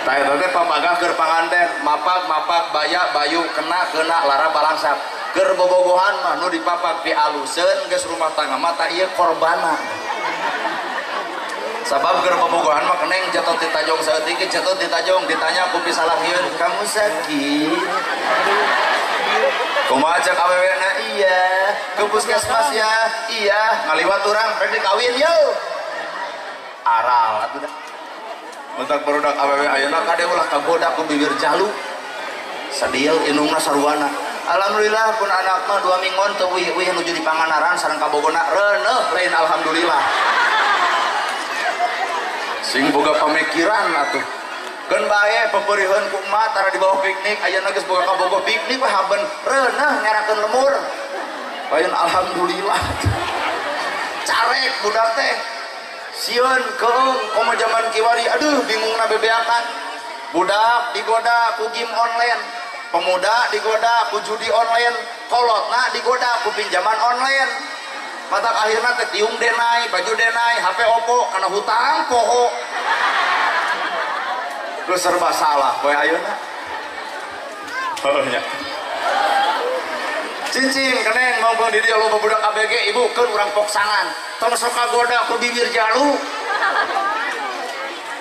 Tah eta teh papagah keur panganten mapak mapak baya bayu kena kena lara balangsak keur bobogohan mah nu dipapak pialuseun geus rumah tangga mah tah ieu korbana. Sabab keur bobogohan mah keneng jatuh ti tajong saeutik jatuh ti tajong ditanya ku pisalahieun kamu sakit kumaha cek awewena iya ke puskesmas ya iya ngaliwat urang rek dikawin yo aral atuh dah. Mentak barudak awewe ayeuna kade ulah kagoda ku bibir jalu sadil indungna sarwana. Alhamdulillah pun anak mah 2 minggon teu wih-wih nuju di Pangandaran sareng kabogona reuneuh lain alhamdulillah. Sing boga pamikiran atuh. Keun bae peperiheun ku emak tara di bawah piknik ayeuna geus boga kabogo piknik we haben reuneuh ngerakeun lemur. Lain alhamdulillah. Carek budak teh. Sieun keung komo jaman kiwari aduh bingungna bebeakan. Budak digoda ku game online, pemuda digoda ku judi online, kolotna digoda ku pinjaman online. Matak akhirna teh tiung denai, baju denai, HP Oppo kana hutang poho. Geus serba salah poe ayeuna. Heuh nya. Cicing keneng mau di dieu loba budak ABG ibu keun urang poksangan. Tong sok kagoda ku bibir jalu.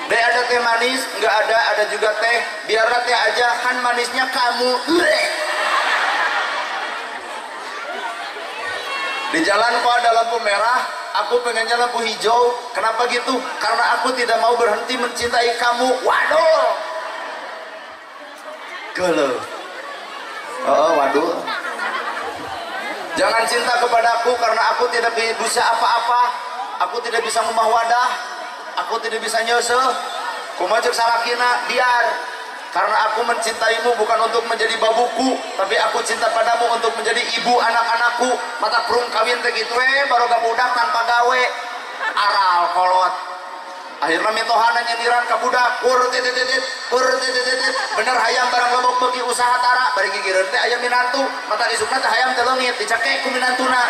Deh ada teh manis, enggak ada, ada juga teh. Biarlah teh aja, kan manisnya kamu. Di jalan kok ada lampu merah, aku pengennya lampu hijau. Kenapa gitu? Karena aku tidak mau berhenti mencintai kamu. Waduh. Gelo. Oh, waduh. Jangan cinta kepadaku karena aku tidak bisa apa-apa. Aku tidak bisa ngubah wadah. Aku tidak bisa nyesel. Kumaha ceuk salakina, biar. Karena aku mencintaimu bukan untuk menjadi babuku, tapi aku cinta padamu untuk menjadi ibu anak-anakku. Mata prung kawin teh kitu we, baroga budak tanpa gawe. Aral kolot. Akhirnya mitohana nyindiran ka budak, kur titit titit, kur titit titit. Bener hayam barang lebok beuki usaha tara, bari gigireun teh aya minantu, mata isukna teh hayam teh leungit dicekek ku minantuna.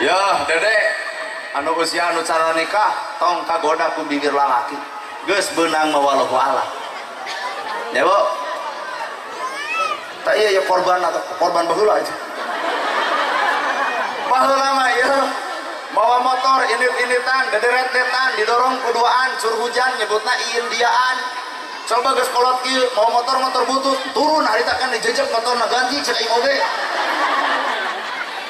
Yah, Dede, anu usia anu cara nikah tong kagoda ku bibir lalaki. Geus beunang mah wallahu a'lam. Ya, Bu. Tak iya ya korban atau korban baheula aja. Baheula mah ieu mawa motor init-initan, dederet-detan, didorong kuduaan, cur hujan nyebutna Indiaan. Coba geus kolot kieu, mawa motor-motor butut, turun harita kan dijejek motorna ganti cek aing oge.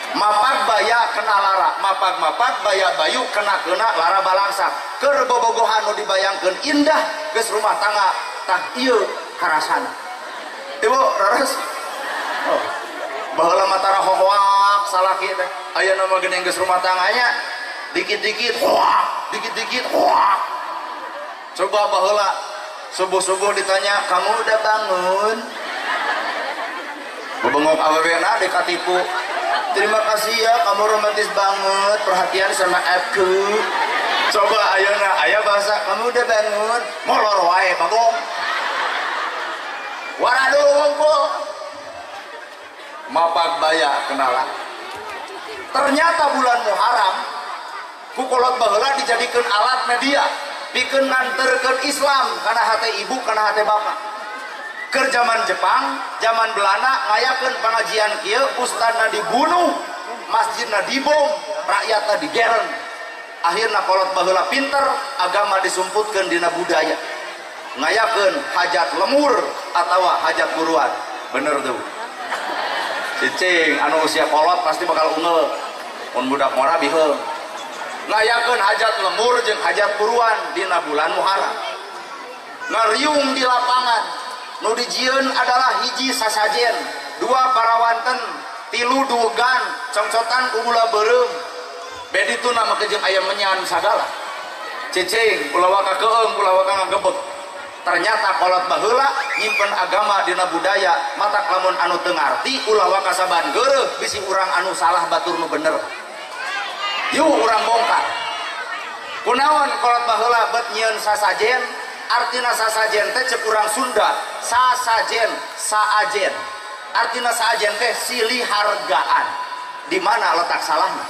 Mapak baya kena lara, mapak-mapak baya bayu kena-kena lara balangsa. Keur bobogohan nu dibayangkeun indah geus rumah tangga tah ieu karasana. Ibu raras. Oh. Baheula mah tara hohoak salaki teh. Ayeuna mah geuning geus rumah tangganya dikit-dikit hoak, dikit-dikit hoak. Coba baheula subuh-subuh ditanya, "Kamu udah bangun?" Bebengok awewena dikatipu. Terima kasih ya, kamu romantis banget, perhatian sama aku. Coba ayeuna aya bahasa kamu udah bangun, molor wae bagong. Waradul wungkul. Mapak baya kenalan. Ternyata bulan Muharram ku kolot baheula dijadikeun alat media pikeun nganterkeun Islam kana hate ibu kana hate bapak. Keur zaman Jepang, zaman Belanda ngayakeun pengajian kieu, ustadna dibunuh, masjidna dibom, rakyatna digeren. Akhirna kolot baheula pinter, agama disumputkeun dina budaya. Ngayakeun hajat lemur atawa hajat buruan. Bener tuh. Cicing anu usia kolot pasti bakal ungel. Mun budak ngora biheung. Ngayakeun hajat lemur jeung hajat buruan dina bulan Muharram. Ngariung di lapangan. Nu dijieun adalah hiji sasajen, dua parawanten, tilu dugan, congcotan ku gula beureum. Bedi tuna make jeung ayam menyan sagala. Cicing ulah waka keung, ulah waka ngagebeg. Ternyata kolot baheula nyimpen agama dina budaya, matak lamun anu teu ngarti ulah waka saban geureuh bisi urang anu salah batur nu bener. Yuk urang bongkar. Kunaon kolot baheula bet nyieun sasajen? Artina sasajen teh cek urang Sunda, sasajen, saajen. Artina saajen teh silih hargaan. Di mana letak salahnya?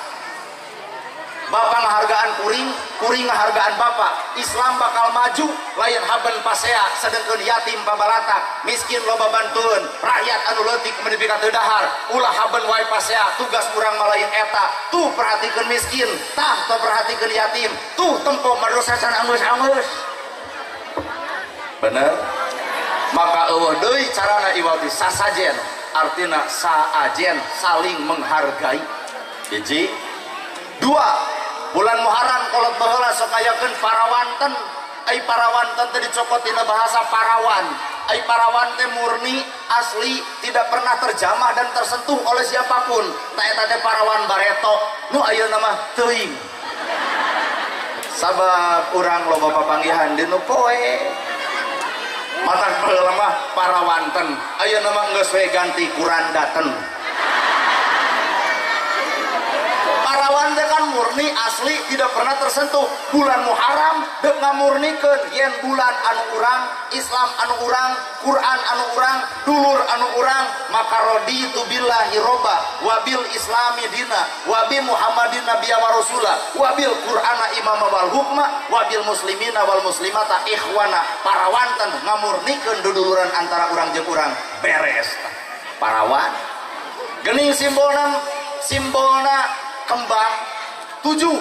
Bapak ngahargaan kuring, kuring ngahargaan bapak. Islam bakal maju, lain haben pasea, sedengkeun yatim pabalatak, miskin loba bantueun, rakyat anu leutik menepi ka teu dahar, ulah haben wae pasea, tugas urang mah lain eta. Tuh perhatikeun miskin, tah tuh perhatikeun yatim, tuh tempo madrasah can anggeus-anggeus. Bener? Maka eueuh deui carana iwati sasajen, artina saajen, saling menghargai. Hiji. Dua, bulan Muharram kolot baheula sok ngayakeun parawanten. Ai parawanten teh dicokot dina bahasa parawan. Ai parawan teh murni, asli, tidak pernah terjamah dan tersentuh oleh siapapun. Ta eta teh parawan bareto, nu ayeuna mah teuing. Sabab urang loba papanggihan di nu poe. Matak baheula mah parawanten, ayeuna mah geus we ganti kurandaten. Parawan teh kan murni asli tidak pernah tersentuh. Bulan Muharram deuk ngamurnikeun yen bulan anu urang, Islam anu urang, Quran anu urang, dulur anu urang, maka raditu billahi robba wabil islami dina wabi Muhammadin nabiyya wa rasula wabil Qur'ana imama wal hukma wabil muslimina wal muslimata ikhwana. Parawanten ngamurnikeun duduluran antara urang jeung urang. Beres. Parawan. Geuning simbolna, simbolna kembang tujuh,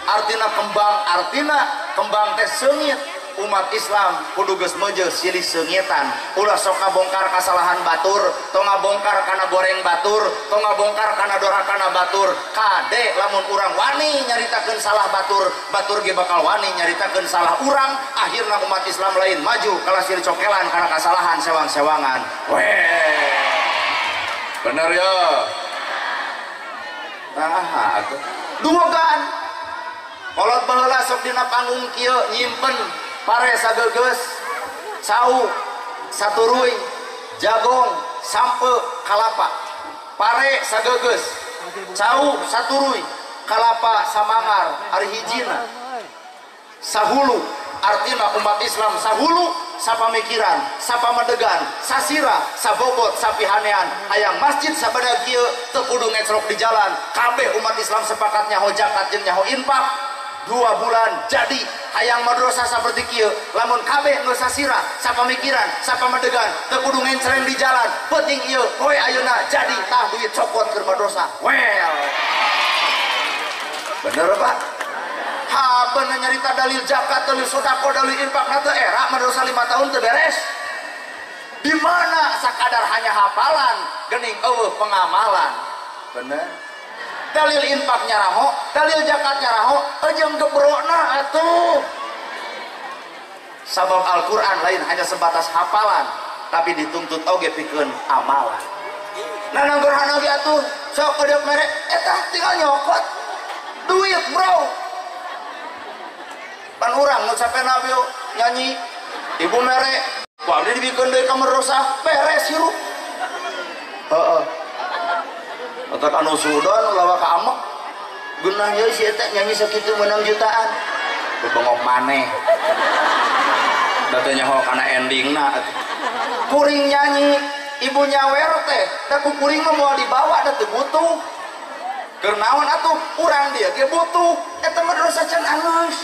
artina kembang, artina kembang teh seungit. Umat Islam kudu geus meujeuh silih seungitan, ulah sok ngabongkar kasalahan batur, tong ngabongkar kana goreng batur, tong ngabongkar kana dorakana batur. Kade lamun urang wani nyaritakeun salah batur, batur ge bakal wani nyaritakeun salah urang. Akhirna umat Islam lain maju kalah silih cokelan kana kasalahan sewang-sewangan. Weh, bener ya. Nah, atuh. Duogan. Kolot baheula sok dina panggung kieu nyimpen pare sagegeus, cau, saturuy, jagong, sampe, kalapa. Pare sagegeus, cau, saturuy, kalapa samangar, ari hijina. Sahulu, artina umat Islam sahulu, sapamikiran, sapamadegan, sasira, sabobot, sapihanean. Hayang masjid sabada kieu teu kudu ngecrok di jalan. Kabeh umat Islam sepakat nyaho zakat jeung nyaho infak. 2 bulan jadi. Hayang madrasah saperti kieu, lamun kabeh geus sasira, sapamikiran, sapamadegan, teu kudu ngencreng di jalan. Penting ieu poe ayeuna jadi tah duit cokot keur madrasah. Well. Bener Pak? Haben nyarita dalil zakat, dalil sedekah, dalil infak, na teu era madrasah 5 tahun teu beres. Di mana sakadar hanya hafalan, geuning eueuh pengamalan. Bener. Dalil infak nyaraho, dalil zakat nyaraho, jeung gebrokna atuh. Sabab Al-Qur'an lain hanya sebatas hafalan, tapi dituntut oge pikeun amalan. Nah nang gerhana ge atuh, sok kedeuk mere eta tinggal nyokot duit, bro. Pan urang nu capena nyanyi ibu mere, ku abdi dibikeun deui ka madrasah, beres hirup. Heeh. Otak anu suudon ulah ka amek. Geunah ye si eta nyanyi sakitu menang jutaan. Bebengok maneh. Da teu nyaho kana endingna atuh. Kuring nyanyi, ibu nyawer teh, da ku kuring mah moal dibawa da teu butuh. Keur naon atuh urang dia ge butuh, eta mah dosa can alus.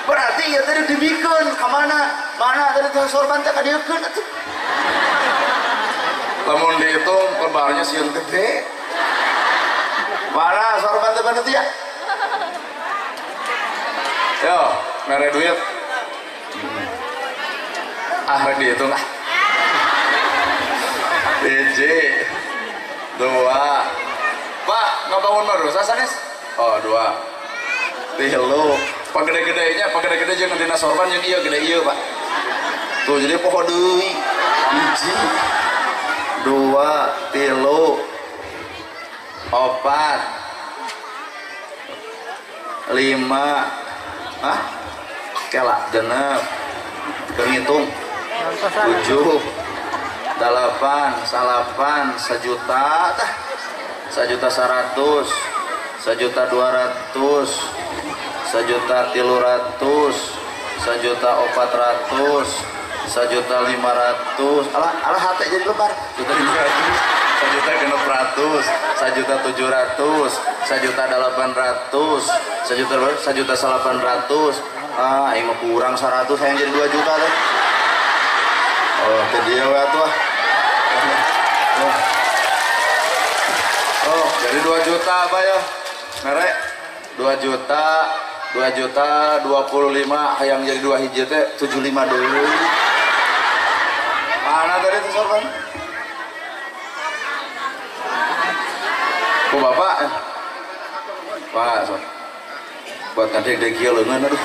Berarti ieu teh dibikeun ka mana? Mana tadi teh sorban teh kadieukeun atuh. Lamun dihitung lebarnya sieun gede. Mana sorban teh panitia? Yo, mere duit. Ah, rek dihitung ah. Hiji, dua. Pak, ngabangun madrasah sanes? Oh, dua. Tilu. Pagede-gedenya, pagede-gede jeung dina sorban jeung ieu gede ieu, Pak. Tuh jadi poho deui. Hiji, dua, tilu, opat, lima, ah, kela genep, ngitung, 7, 8, 9, 1 juta, tah, 1.100.000, 1.200.000, 1.300.000, 1.400.000, 1.500.000, alah alah hati jadi lebar, 1.500.000, 1.600.000, 1.700.000, 1.800.000, 1.800.000, ah, ini mah kurang 100, yang jadi 2 juta tuh. Oh, tadi ya atuh. Oh. Oh, jadi 2 juta apa ya? Merek 2 juta, 2 juta 25 yang jadi 2 hiji teh 75 dulu. Mana tadi itu sorban? Ku bapak? Pak, so. Buat nanti deg kieu leungeun aduh.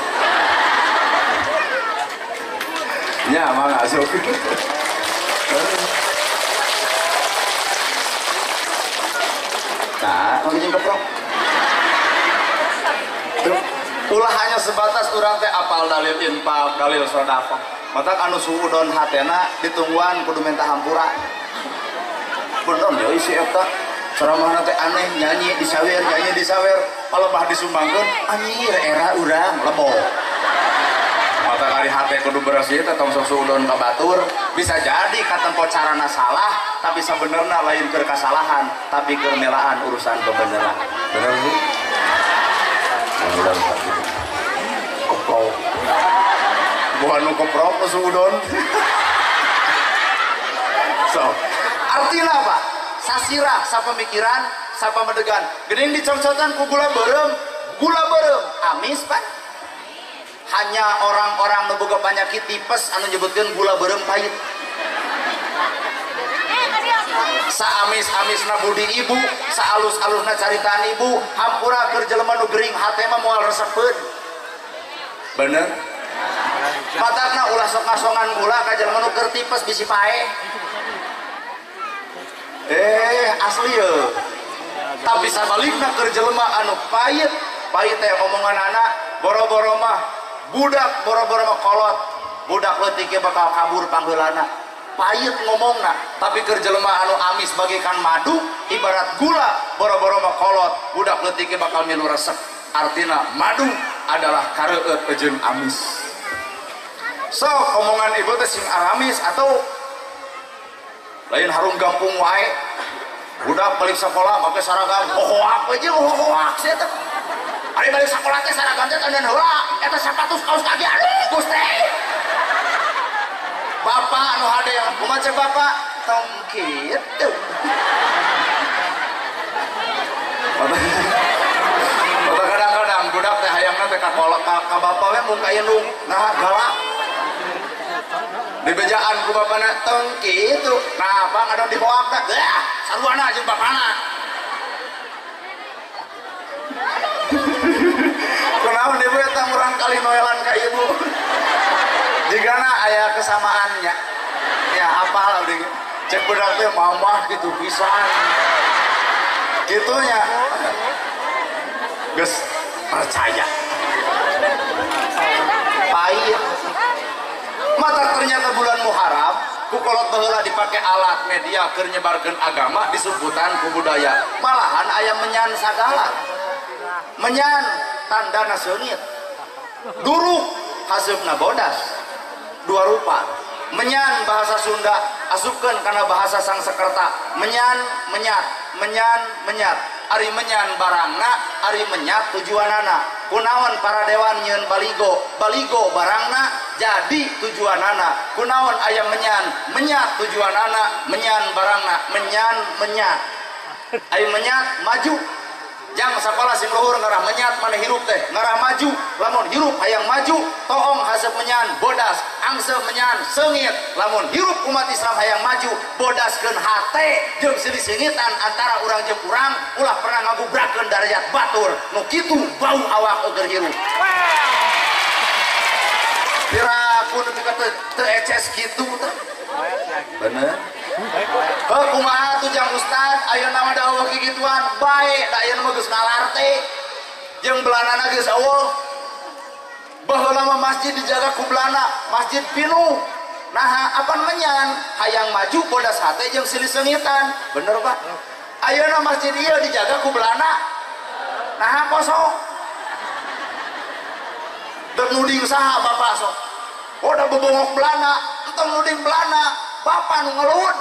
Nya mangga asup. Nah, mau jeung keprok. Ulah hanya sebatas urang teh apal dalil infak, dalil sedekah. Matak anu suudon hatena ditungguan kudu minta hampura. Bener ya isi eta. Ceramahna teh aneh, nyanyi disawer, nyanyi disawer, palebah disumbangkeun, anjir era urang lebo. Mata kali hate kudu bersih teh tong sok suudon ka batur, bisa jadi katempo carana salah, tapi sabenerna lain keur kasalahan, tapi keur melaan urusan kebenaran. Bener sih? Keprok. Bukan nu keprok nu suudon. So, artinya apa? Sasirah, sapemikiran, sapamedegan. Geuning dicoccotan ku gula beureum amis Pak. Hanya orang-orang nu boga penyakit tipes anu nyebutkeun gula beureum pahit. Saamis-amisna budi ibu, saalus-alusna caritaan ibu, hampura keur jelema nu gering hate mah moal resepeun. Bener? Matakna ulah sok ngasongan gula ka jelema nu keur tipes bisi paeh. Asli ye. Tapi sabalikna keur jelema anu pahit, pahit teh omongan anak boro-boro mah budak, boro-boro mah kolot, budak leutik bakal kabur pangheulana. Pahit ngomongna, tapi keur jelema anu amis bagaikan madu, ibarat gula, boro-boro mah kolot, budak leutik bakal milu resep. Artina madu adalah kareueut jeung amis. So, omongan ibu teh sing aramis atau lain harum gampung wae. Budak balik sekolah make seragam, hohoak we jeung hohoak sia teh. Ari balik sekolah teh seragam teh tandan heula, eta sepatu kaos kaki aduh Gusti. Bapak anu hade kumaha cek bapak tong kitu. Bapak kadang-kadang budak teh hayangna teh ka ka bapak we mun ka indung nah galak. Dibejaan ku bapana tong kitu. Nah, apa ngadon dihoak teh? Gah, saruana jeung bapana. Kunaon ibu eta murang kali noelan ka ibu. Jigana aya kesamaannya. Ya apal abdi. Cek budak teh mamah kitu pisan. Kitunya. Geus percaya. Pahit. Maka ternyata bulan Muharram Ku kolot baheula dipake alat media keur nyebarkeun agama disumputan ku budaya. Malahan aya menyan sagala. Menyan tandana seungit. Duruk haseupna bodas. Dua rupa. Menyan bahasa Sunda asupkeun kana bahasa Sangsekerta. Menyan menyat, menyan menyat. Ari menyan barangna, ari menyat tujuanana. Kunaon para dewan nyeun baligo, baligo barangna jadi tujuanana. Kunaon aya menyan, menyat tujuanana, menyan barangna, menyan menyat. Ari menyat maju. Jang sakola sing luhur ngarah menyat mana hirup teh ngarah maju. Lamun hirup hayang maju toong haseup menyan bodas, angse menyan seungit. Lamun hirup umat Islam hayang maju bodaskeun hate jeung silih-singitan antara urang jeung urang, ulah pernah ngagubrakeun darajat batur. Nu kitu bau awak eueuh hirup. Piraku nepi ka teu eces kitu teh. Bener. Heuh kumaha tuh jang ustad ayeuna mah da eueuh kikituan bae da ayeuna mah geus ngalarte jeung belanana geus eueuh. Baheula mah masjid dijaga ku belana, masjid pinuh. Naha apan menyan hayang maju bodas hate jeung silih seungitan. Bener Pak? Ayeuna masjid ieu dijaga ku belana. Naha kosong. Dek nuding saha bapak sok. Oh da bebongok belana, entong nuding belana. Bapak nu ngelun.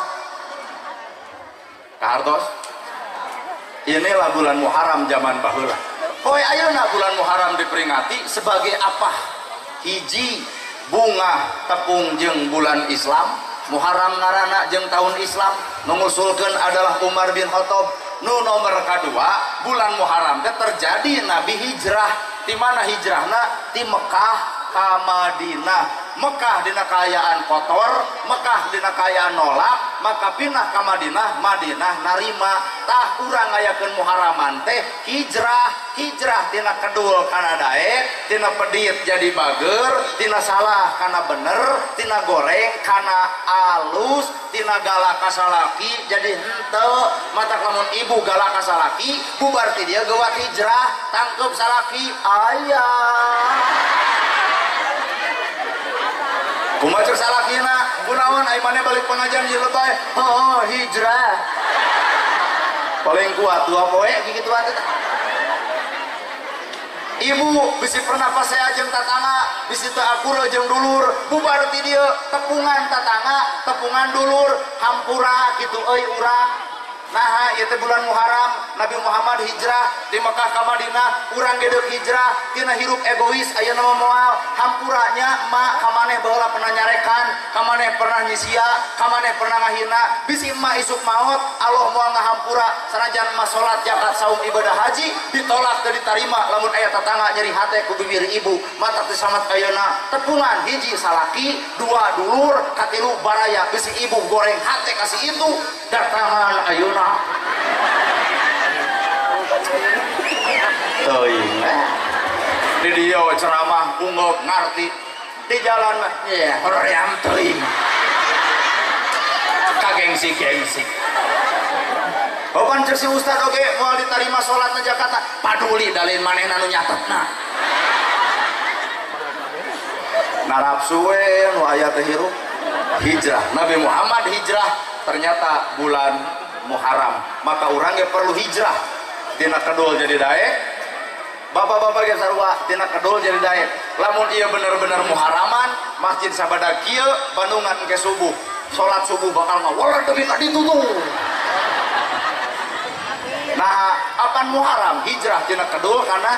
Kahartos. Inilah bulan Muharram zaman baheula. Poe ayeuna bulan Muharram diperingati sebagai apa? Hiji bunga tepung jeung bulan Islam. Muharram ngaranna jeung tahun Islam. Nu ngusulkeun adalah Umar bin Khattab. Nu nomor kadua bulan Muharram teh terjadi Nabi hijrah. Di mana hijrahna? Di Mekah ka Madinah. Mekah dina kaayaan kotor, Mekah dina kaayaan nolak, maka pindah ka Madinah, Madinah narima. Tah urang ngayakeun Muharraman teh hijrah, hijrah tina kedul kana daek, tina pedit jadi bager, tina salah kana bener, tina goreng kana alus, tina galak ka salaki jadi henteu. Matak lamun ibu galak ka salaki, bubar ti dia geuwat hijrah, tangkep salaki ayah. Kumaha cek salakina, kunaon ai maneh balik pengajian ieu lebay. Heuh, hijrah. Paling kuat dua poe kikituan teh. Ibu bisi pernah pasea jeung tatangga, bisi teu akur jeung dulur, bubar ti dieu tepungan tatangga, tepungan dulur, hampura kitu euy urang. Nah, ieu teh bulan Muharram, Nabi Muhammad hijrah di Mekah ka Madinah, urang ge deuk hijrah, tina hirup egois ayeuna mah moal. Hampuranya emak ka maneh baheula pernah nyarekan, ka maneh pernah nyisia, ka maneh pernah ngahina. Bisi emak isuk maot, Allah moal ngahampura. Sanajan emak salat, zakat, saum, ibadah haji ditolak teu ditarima lamun aya tatangga nyeri hate ku bibir ibu. Matak teu samat ayeuna tepungan hiji salaki, dua dulur, katilu baraya. Bisi ibu goreng hate kasih itu datangan ayeuna. Teuing di dieu ceramah unggok ngarti di jalan mah ye hoream teuing kagengsi-gengsi. Opan cek si ustad oge moal ditarima salat na Jakarta paduli dalin manehna nu nyatetna. Narapsu we nu aya teh hirup hijrah. Nabi Muhammad hijrah ternyata bulan Muharram, maka urang ge perlu hijrah tina kedul jadi daek. Bapak-bapak ge sarua tina kedul jadi daek. Lamun ieu bener-bener Muharraman, masjid sabada kieu Bandungan ke subuh, salat subuh bakal ngawaler deui ka ditu tuh. Nah, apan Muharram hijrah tina kedul kana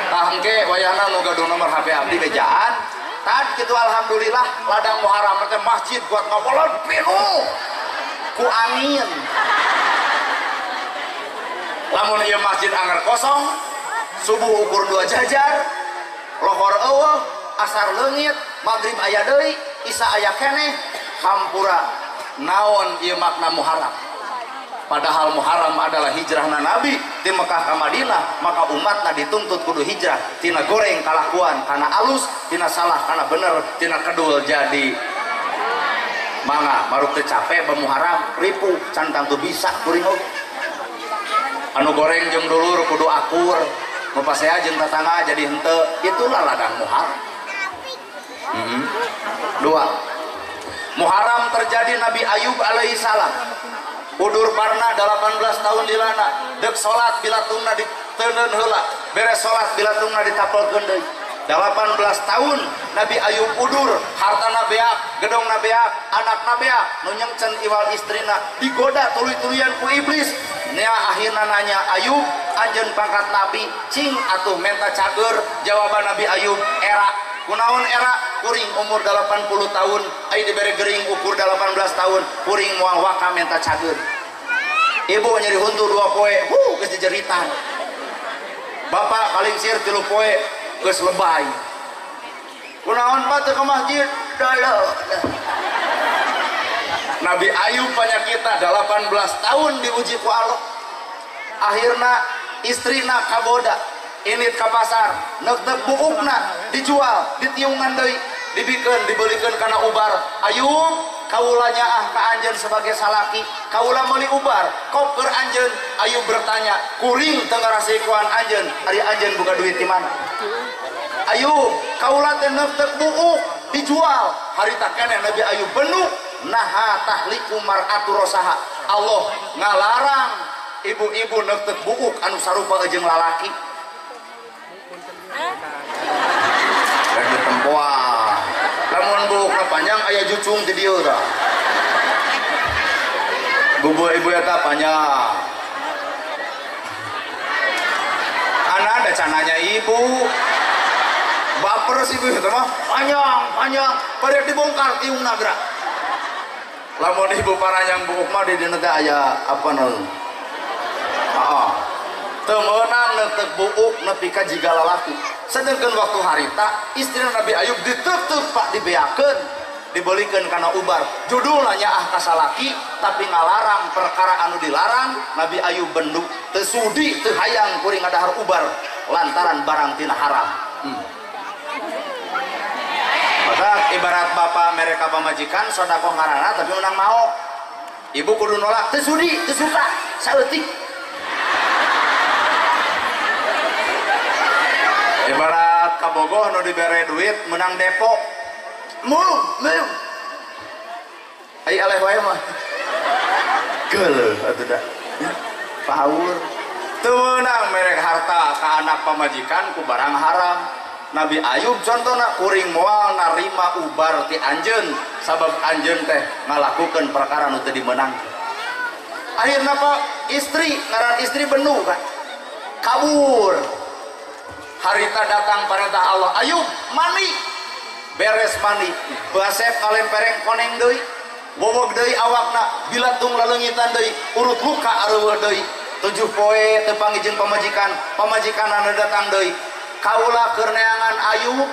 tah engke wayahna nu gaduh nomor HP abdi bejaan. Tad kitu alhamdulillah ladang Muharram teh masjid buat ngawaler pinuh ku angin. Lamun ieu masjid anggar kosong, subuh ukur dua jajar, lohor eueuh, asar leungit, maghrib aya deui, isya aya keneh, hampura. Naon ieu makna Muharram? Padahal Muharram adalah hijrahna Nabi di Mekah ka Madinah, maka umatna dituntut kudu hijrah tina goreng kalakuan kana alus, tina salah kana bener, tina kedul jadi mangga. Maruk teu capek bamuharam ripuh can tangtu bisa kuring oge. Anu goreng jeung dulur kudu akur, nu pasea jeung tatangga jadi henteu, itulah ladang Muharram. Dua. Muharram terjadi Nabi Ayub alaihi salam. Udur parna 18 tahun dilana, dek salat bilatungna diteundeun heula, beres salat bilatungna ditapelkeun deui. 18 tahun Nabi Ayub udur, hartana beak, gedongna beak, anakna beak, nu nyengcen iwal istrina, digoda tuluy-tuluyan ku iblis. Nya akhirna nanya, Ayub, anjeun pangkat nabi, cing atuh menta cager. Jawaban Nabi Ayub, era. Kunaon era? Kuring umur 80 tahun, ai dibere gering ukur 18 tahun, kuring moal waka menta cager. Ibu nyeri huntu 2 poe, geus dijeritan. Bapak kalingsir 3 poe, geus lebay. Kunaon Pak teu ka masjid? Nabi Ayub penyakitna 18 tahun diuji ku Allah. Akhirna istrina kaboda, init ka pasar, neuk-neuk buukna dijual, ditiungan deui, dibikeun, dibelikeun kana ubar. Ayub, kaula nyaah ka anjeun sebagai salaki, kaula meuli ubar, kop keur anjeun. Ayub bertanya, kuring teu ngarasikuan anjeun, ari anjeun boga duit di mana? Ayub, kaula teh neuk-neuk buuk dijual. Harita keneh Nabi Ayub benuk, naha tahliku mar'atu rosaha. Allah ngalarang ibu-ibu neuk-neuk buuk anu sarupa jeung lalaki. Lagi tempoan. Lamun buukna panjang aya jucung di dieu tah. Bubu ibu eta panjang. Anak ada cananya ibu. Baper sih ibu eta mah panjang, panjang. Bade dibongkar tiungna gerak. Lamun ibu paranjang buuk mah di dieu teh aya apa naon? Heeh. Teu meunang neuteuk buuk nepi ka jiga lalaki. Sedengkeun waktu harita istri Nabi Ayub diteuteup Pak, dibeakeun, dibelikeun kana ubar. Judulna nyaah ka salaki tapi ngalarang perkara anu dilarang. Nabi Ayub bendu teu sudi teu hayang kuring ngadahar ubar lantaran barang tina haram. Maka ibarat bapak mereka pamajikan sedekah ngaranna tapi menang maok. Ibu kudu nolak, teu sudi, teu suka, saeutik. Ibarat kabogoh nu dibere duit menang depo. Mung, mung. Ai aleh wae mah. Geuleuh atuh da. Paur. Teu meunang mere harta ka anak pamajikan ku barang haram. Nabi Ayub contohna kuring moal narima ubar ti anjeun sabab anjeun teh ngalakukeun perkara nu teu dimeunangkeun. Akhirna Pak, istri ngaran istri bendu kan. Kabur. Harita datang perintah Allah, Ayub mandi. Beres mandi, basep ngalempereng koneng deui, wowog deui awakna, bilatung laleungitan deui, urut luka areueuh deui. 7 poe teu panggih jeung pamajikan, pamajikanna datang deui. Kaula keur neangan Ayub.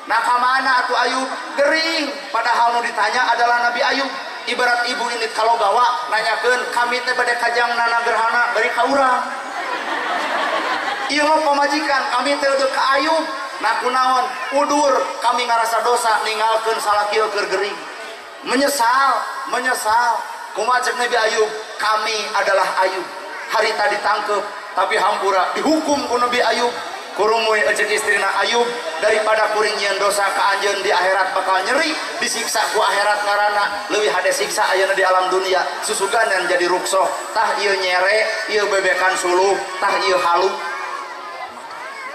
Nah ka mana atuh Ayub? Gering. Padahal nu ditanya adalah Nabi Ayub. Ibarat ibu ini kalau gawa nanyakeun kami teh bade kajang nana gerhana bari ka urang. Ieu mah pamajikan kami teh udah ka Ayub. Nah kunaon? Udur kami ngarasa dosa ninggalkeun salaki keur gering. Menyesal, menyesal. Kumaha cek Nabi Ayub? Kami adalah Ayub. Harita ditangkep tapi hampura dihukum ku Nabi Ayub. Kurumuy eceuk istrina Ayub, daripada kuring nyieun dosa ka anjeun di akhirat bakal nyeri, disiksa ku akhirat ngaranna leuwih hade siksa ayeuna di alam dunia. Susuganan jadi ruksoh, tah ieu nyere, ieu bebekan suluh, tah ieu halu.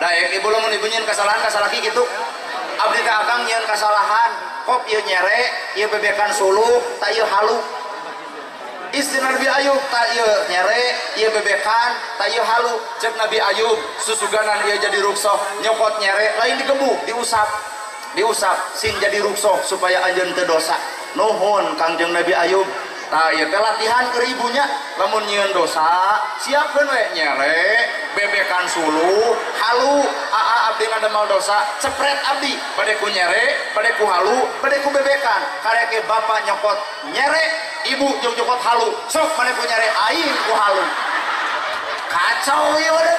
Daek ibu lamun ibu nyieun kasalahan ka salaki kitu. Abdi teh akang nyieun kasalahan, kop ieu nyere, ieu bebekan suluh, tah ieu halu. Istri Nabi Ayub tak ieu nyere, ieu bebekan, tak ieu halu. Cek Nabi Ayub susuganan ieu jadi ruksoh, nyokot nyere lain digebuk, diusap. Diusap sing jadi ruksoh supaya anjeun teu dosa. Nuhun Kangjeng Nabi Ayub. Tah ieu teh latihan keur ibunya, lamun nyieun dosa, siapkeun we nyere, bebekan suluh, halu. Aa abdi ngadamel dosa, cepret abdi, bade ku nyere, bade ku halu, bade ku bebekan. Kareke bapak nyokot nyere, ibu jeung nyokot halu, sok maneh ku nyere, aing ku halu. Kacau ieu mah.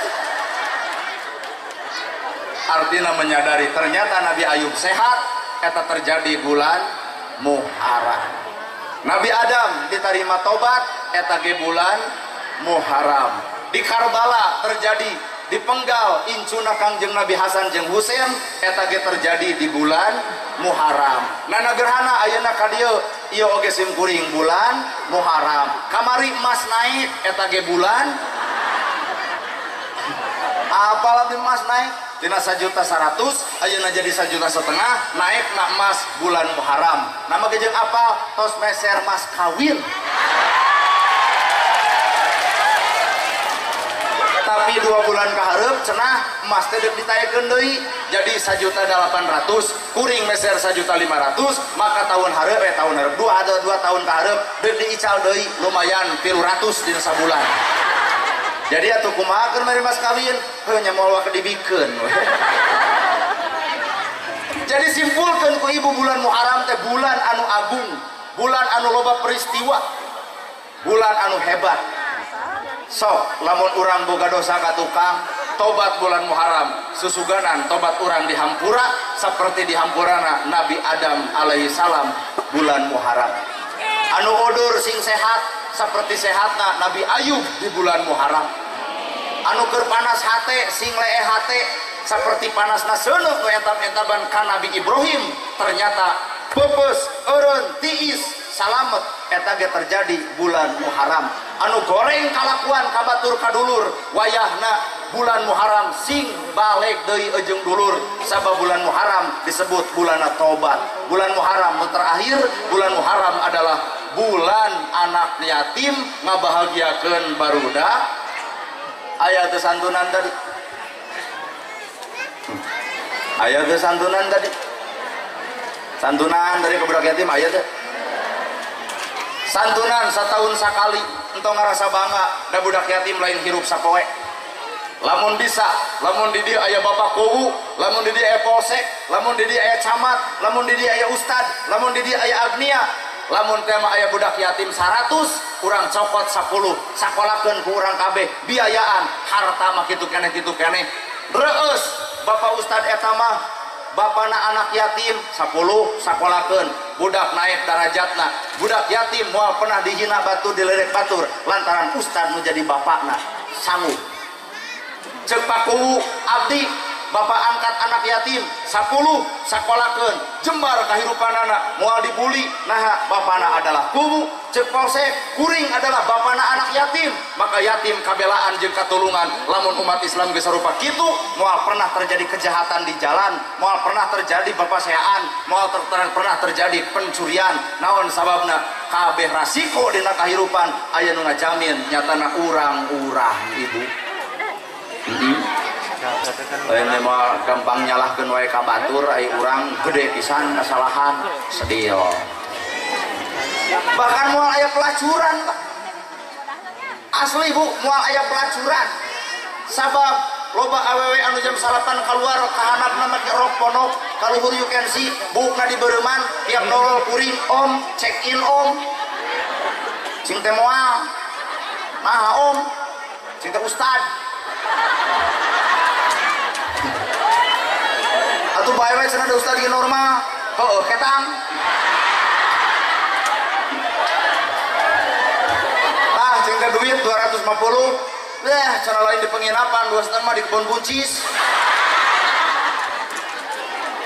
Artinya menyadari ternyata Nabi Ayub sehat, eta terjadi bulan Muharram. Nabi Adam diterima tobat, eta ge bulan Muharram. Di Karbala terjadi Dipenggal incuna Kangjeng Nabi Hasan jeung Husein eta ge terjadi di bulan Muharram. Nana gerhana ayeuna ka dieu ieu oge sim kuring bulan Muharram. Kamari emas naik eta ge bulan apalagi emas naik tina 1.100.000 ayeuna jadi 1.500.000 naik na emas bulan Muharram. Nama ge jeung apa? Tos meser mas kawin. Tapi 2 bulan kahareup cenah emas teh deuk ditaekeun deui jadi 1.800.000 kuring meser 1.500.000 maka tahun hareup tahun hareup 2 tahun kahareup deuk diical deui lumayan 300 dina sabulan. Jadi atuh kumaha keur mere mas kawin heuh nya moal wak dibikeun. Jadi simpulkeun ku ibu bulan Muharram teh bulan anu agung, bulan anu loba peristiwa, bulan anu hebat. Sok lamun urang boga dosa ka tukang tobat bulan Muharram susuganan tobat urang dihampura seperti dihampurana Nabi Adam alaihi salam bulan Muharram. Anu odur sing sehat seperti sehatna Nabi Ayub di bulan Muharram. Anu keur panas hate sing leeh hate seperti panasna seuneut nu entab-entaban ka Nabi Ibrahim ternyata peupeus eureun tiis salamet eta ge terjadi bulan Muharram. Anu goreng kalakuan ka batur kadulur wayahna bulan Muharram sing balik deui jeung dulur sabab bulan Muharram disebut bulan tobat. Bulan Muharram nu terakhir bulan Muharram adalah bulan anak yatim ngabahagiakeun barudak. Aya teu santunan tadi? Aya teu santunan tadi? Santunan dari ke budak yatim aya teu? Santunan setahun sekali entong ngerasa bangga da budak yatim lain hirup sapoe. Lamun bisa, lamun di dieu aya bapak kuwu, lamun di dieu aya polsek, lamun di dieu aya camat, lamun di dieu aya ustad, lamun di dieu aya agnia, lamun teh mah aya budak yatim 100, urang cokot 10, sakolakeun ku urang kabeh, biayaan, harta mah kitu keneh kitu keneh. Reueus bapak ustad eta mah bapana anak yatim 10 sakolakeun, budak naik darajatna, budak yatim moal pernah dihina batur dilerek batur lantaran ustad nu jadi bapakna sanggup. Ceuk Pak Kuwu abdi bapak angkat anak yatim 10 sakolakeun jembar kahirupanana moal dibuli naha bapana adalah kuwu. Ceuk polsek kuring adalah bapana anak yatim maka yatim kabelaan jeung katulungan. Lamun umat Islam geus sarupa kitu moal pernah terjadi kejahatan di jalan, moal pernah terjadi bapaseaan, moal pernah terjadi pencurian. Naon sababna? Kabeh rasiko dina kahirupan aya nu ngajamin nyatana urang-urang ibu. Ini mah gampang nyalahkeun wae ka batur ai urang gede pisan kesalahan sedih. Bahkan moal aya pelacuran Pak. Asli Bu, moal aya pelacuran. Sabab loba awewe anu jam 9 keluar kahanapna make rok ponok kaluhur you can see buukna di beureman tiap nolol kuring om check in om cing teh moal maha om cing teh ustad. Atuh bae we cenah da ustad ge normal. Heueuh ketang. Tah cing teh duit 250. Leh cenah lain di penginapan 2,5 di kebun buncis.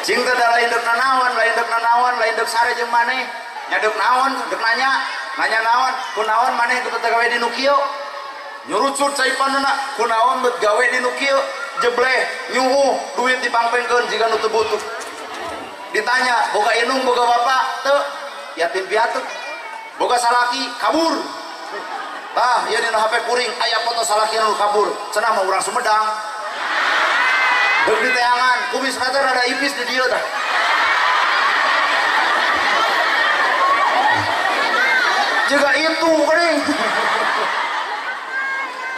Cing teh da lain deuk nanaon, lain deuk nanaon, lain deuk sare jeung maneh. Nya deuk naon, deuk nanya, nanya naon, kunaon maneh teu gawe di nu kieu. Nyurucut caipanna kunaon bet gawe di nu kieu jebleh nyuhuh duit dipangpengkeun jiga nu teu butuh. Ditanya boga indung boga bapak teu yatim piatu, boga salaki kabur. Tah ieu dina HP kuring aya foto salaki anu kabur cenah mah urang Sumedang deuk diteangan kumisna teh rada ipis di dieu tah. Juga itu geuning.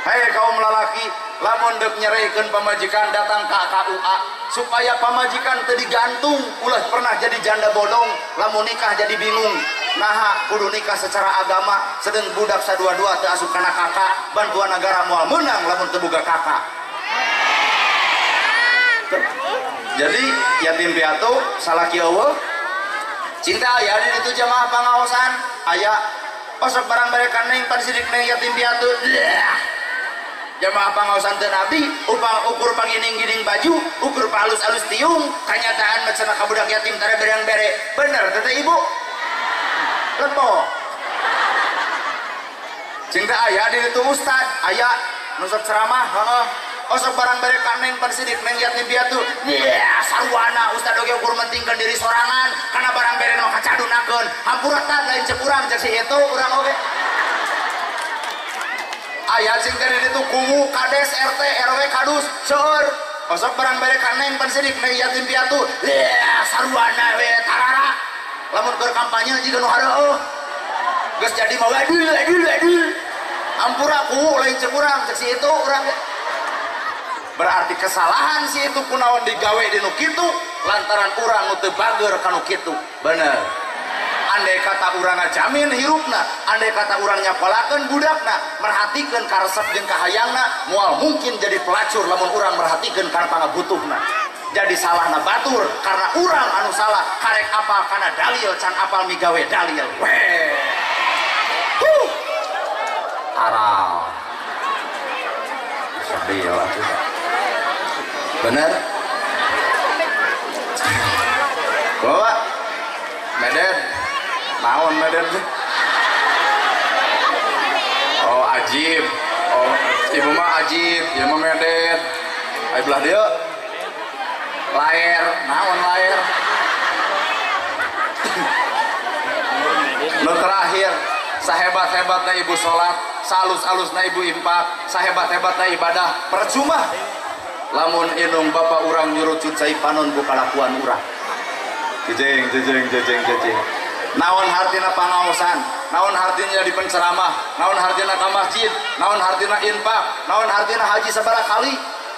Hei kaum lalaki, lamun deuk nyereikeun pamajikan datang ka KUA supaya pamajikan teu digantung, ulah pernah jadi janda bodong, lamun nikah jadi bingung. Naha kudu nikah secara agama, sedeng budak sadua-dua teu asup kana kakak, bantuan negara moal meunang lamun teu boga kakak. Jadi yatim piatu salaki eueuh, cinta aya di ditu jamaah pangaosan, aya osok barang mereka neng pan sidik neng yatim piatu. Jamaah pangaosan teu abdi upang ukur pangining-gining baju ukur palus-alus tiung kanyataan mah cenah ka budak yatim tara berang bere. Bener teh ibu? Lempoh. Cing teh aya di ditu ustad, aya nu sok ceramah, heeh. Osok barang bere ka neng pansidik neng yatim piatu. Yeah, sarwana ustad oge ukur mentingkeun diri sorangan kana barang bere mah kacadunakeun. Hampura tad lain cek urang cek si itu urang oge. Aya cing teh di ditu kuwu kades RT RW kadus seueur. Osok barang bere ka neng pansidik neng yatim piatu. Yeah, sarwana we tarara. Lamun keur kampanye jiga nu hareueuh. Geus jadi mah adul adul adul. Ampura kuwu lain cek urang cek si itu urang. Berarti kesalahan si itu kunaon digawe di nu kitu lantaran urang nu teu bager ka nu kitu. Bener. Andai kata urang ngajamin hirupna, andai kata urang nyapolakeun budakna, merhatikeun karesep jeung kahayangna, moal mungkin jadi pelacur lamun urang merhatikeun kana pangabutuhna. Jadi salahna batur karena urang anu salah karek apal kana dalil can apal migawe dalil. Weh. Huh. Aral. Sedih atuh. Bener? Bapak Medet. Naon Medet? Oh ajib. Oh ibu mah ajib, ieu mah Medet. Ayo belah dieu. Laer, naon laer? Nu terakhir, sahebat-hebatna ibu salat, saalus-alusna ibu infak, sahebat-hebatna ibadah, percuma. Lamun indung bapak urang nyurucut cai panon ku kalakuan urang. Jejeng jejeng jejeng jejeng. Naon hartina pangaosan, naon hartina jadi penceramah, naon hartina ka masjid, naon hartina infak, naon hartina haji sabaraha kali.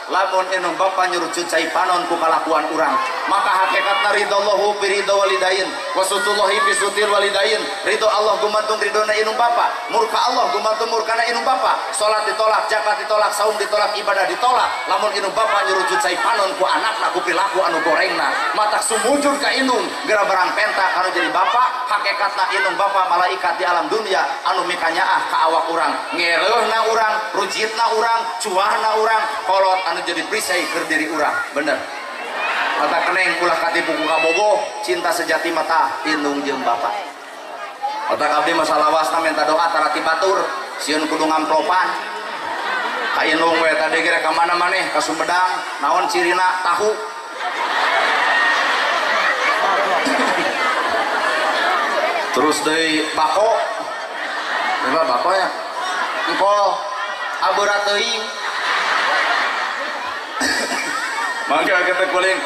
Lamun indung bapa nyurucut cai panon ku kalakuan urang, maka hakikatna ridallahu fi ridha walidain wa sutullahi fi sutil walidain. Ridho Allah gumantung ridhona indung bapa, murka Allah gumantung murkana indung bapa. Salat ditolak, zakat ditolak, saum ditolak, ibadah ditolak. Lamun indung bapa nyurucut cai panon ku anakna ku perilaku anu gorengna, matak sumujud ka indung geura barang penta anu jadi bapa. Hakikatna indung bapa malaikat di alam dunia anu mikanyaah ka awak urang, ngereuhna urang, rujitna urang, cuahna urang, kolot anu jadi perisai keur diri urang. Bener. Mata keneng ulah katipu ku kabogoh, cinta sejati mata indung jeung bapa. Mata abdi masalawasna minta doa tara ti batur, sieun kudu ngamplopan. Ka indung we tadi ge ka mana maneh ka Sumedang, naon cirina tahu. Terus deui bako. Coba bako ya. Engkol abeurat teuing. Mangga kita kuling.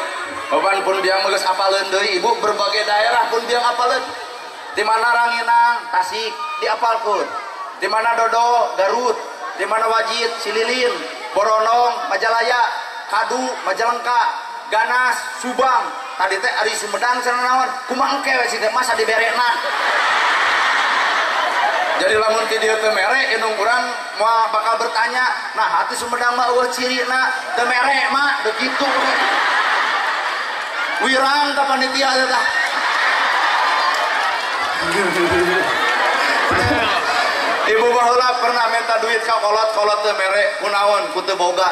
Opan pun biang geus apaleun deui ibu, berbagai daerah pun biang apaleun. Di mana Ranginang, Tasik diapalkeun. Di mana Dodo, Garut, di mana Wajid, Cililin, Boronong, Majalaya, Kadu, Majalengka, Ganas, Subang. Tadi teh ari Sumedang cenah naon? Kumaha engke we sih teh masa diberekna. Jadi lamun ti dieu teu mere indung urang moal bakal bertanya, nah hati Sumedang mah eueuh cirina, teu mere mah deuk kitu. Wirang ka panitia teh tah. Ibu baheula pernah minta duit ka kolot, kolot teu mere, kunaon ku teu boga.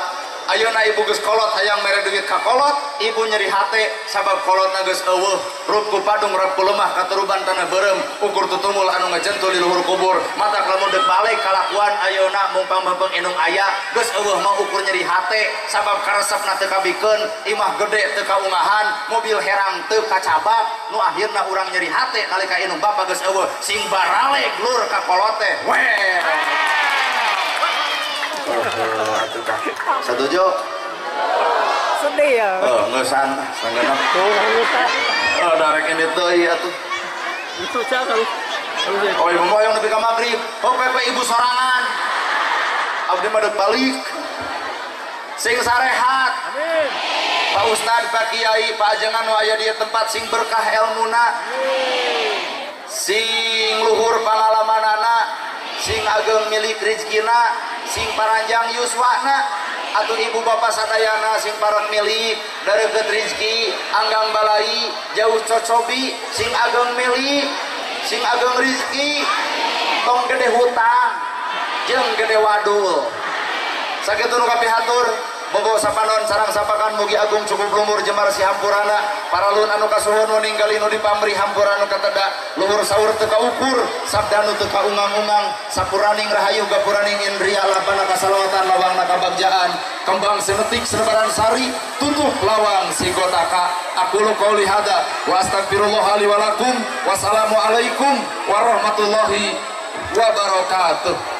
Ayeuna ibu geus kolot hayang mere duit ka kolot, ibu nyeri hate sabab kolotna geus eueuh. Rup ku padung rap ku lemah katuruban tanah beureum, ukur tutumul anu ngajentul di luhur kubur. Matak lamun deuk balik kalakuan ayeuna mumpang-mumpang indung aya geus eueuh mah ukur nyeri hate sabab karesepna teu kabikeun, imah gede teu kaungahan, mobil herang teu kacabak, nu akhirna urang nyeri hate nalika indung bapa geus eueuh sing baraleg lur ka kolot teh. Weh. Setuju? Sedih ya. Oh, ngeusan, sanggeuna. Oh, darek ini teuy atuh. Itu cakal. Oh, ibu mah yang nepi ka magrib. Oh, pepe ibu sorangan. Abdi mah deuk balik. Sing sarehat. Amin. Pak Ustad, Pak Kiai, Pak Ajengan nu aya di tempat sing berkah elmuna. Sing luhur pangalamanana, sing ageng milik rezekina, sing paranjang yuswana. Atuh ibu bapak sadayana sing parek milik dareukeut rezeki, anggang balai, jauh cocobi, sing ageng milik, sing ageng rezeki, tong gede hutang, jeung gede wadul. Sakitu nu kapihatur. Bogo sapanon sarang sapakan mugi agung cukup lumur jemar si hampurana paralun anu kasuhun nu ninggali nu dipamri hampura nu kateda luhur saur teu kaukur sabda nu teu kaungang-ungang sapuraning rahayu gapuraning indria lapana kasalawatan lawangna kabagjaan kembang semetik selebaran sari tutup lawang sigotaka. Aqulu qouli hada wa astagfirullah li wa lakum. Wassalamualaikum warahmatullahi wabarakatuh.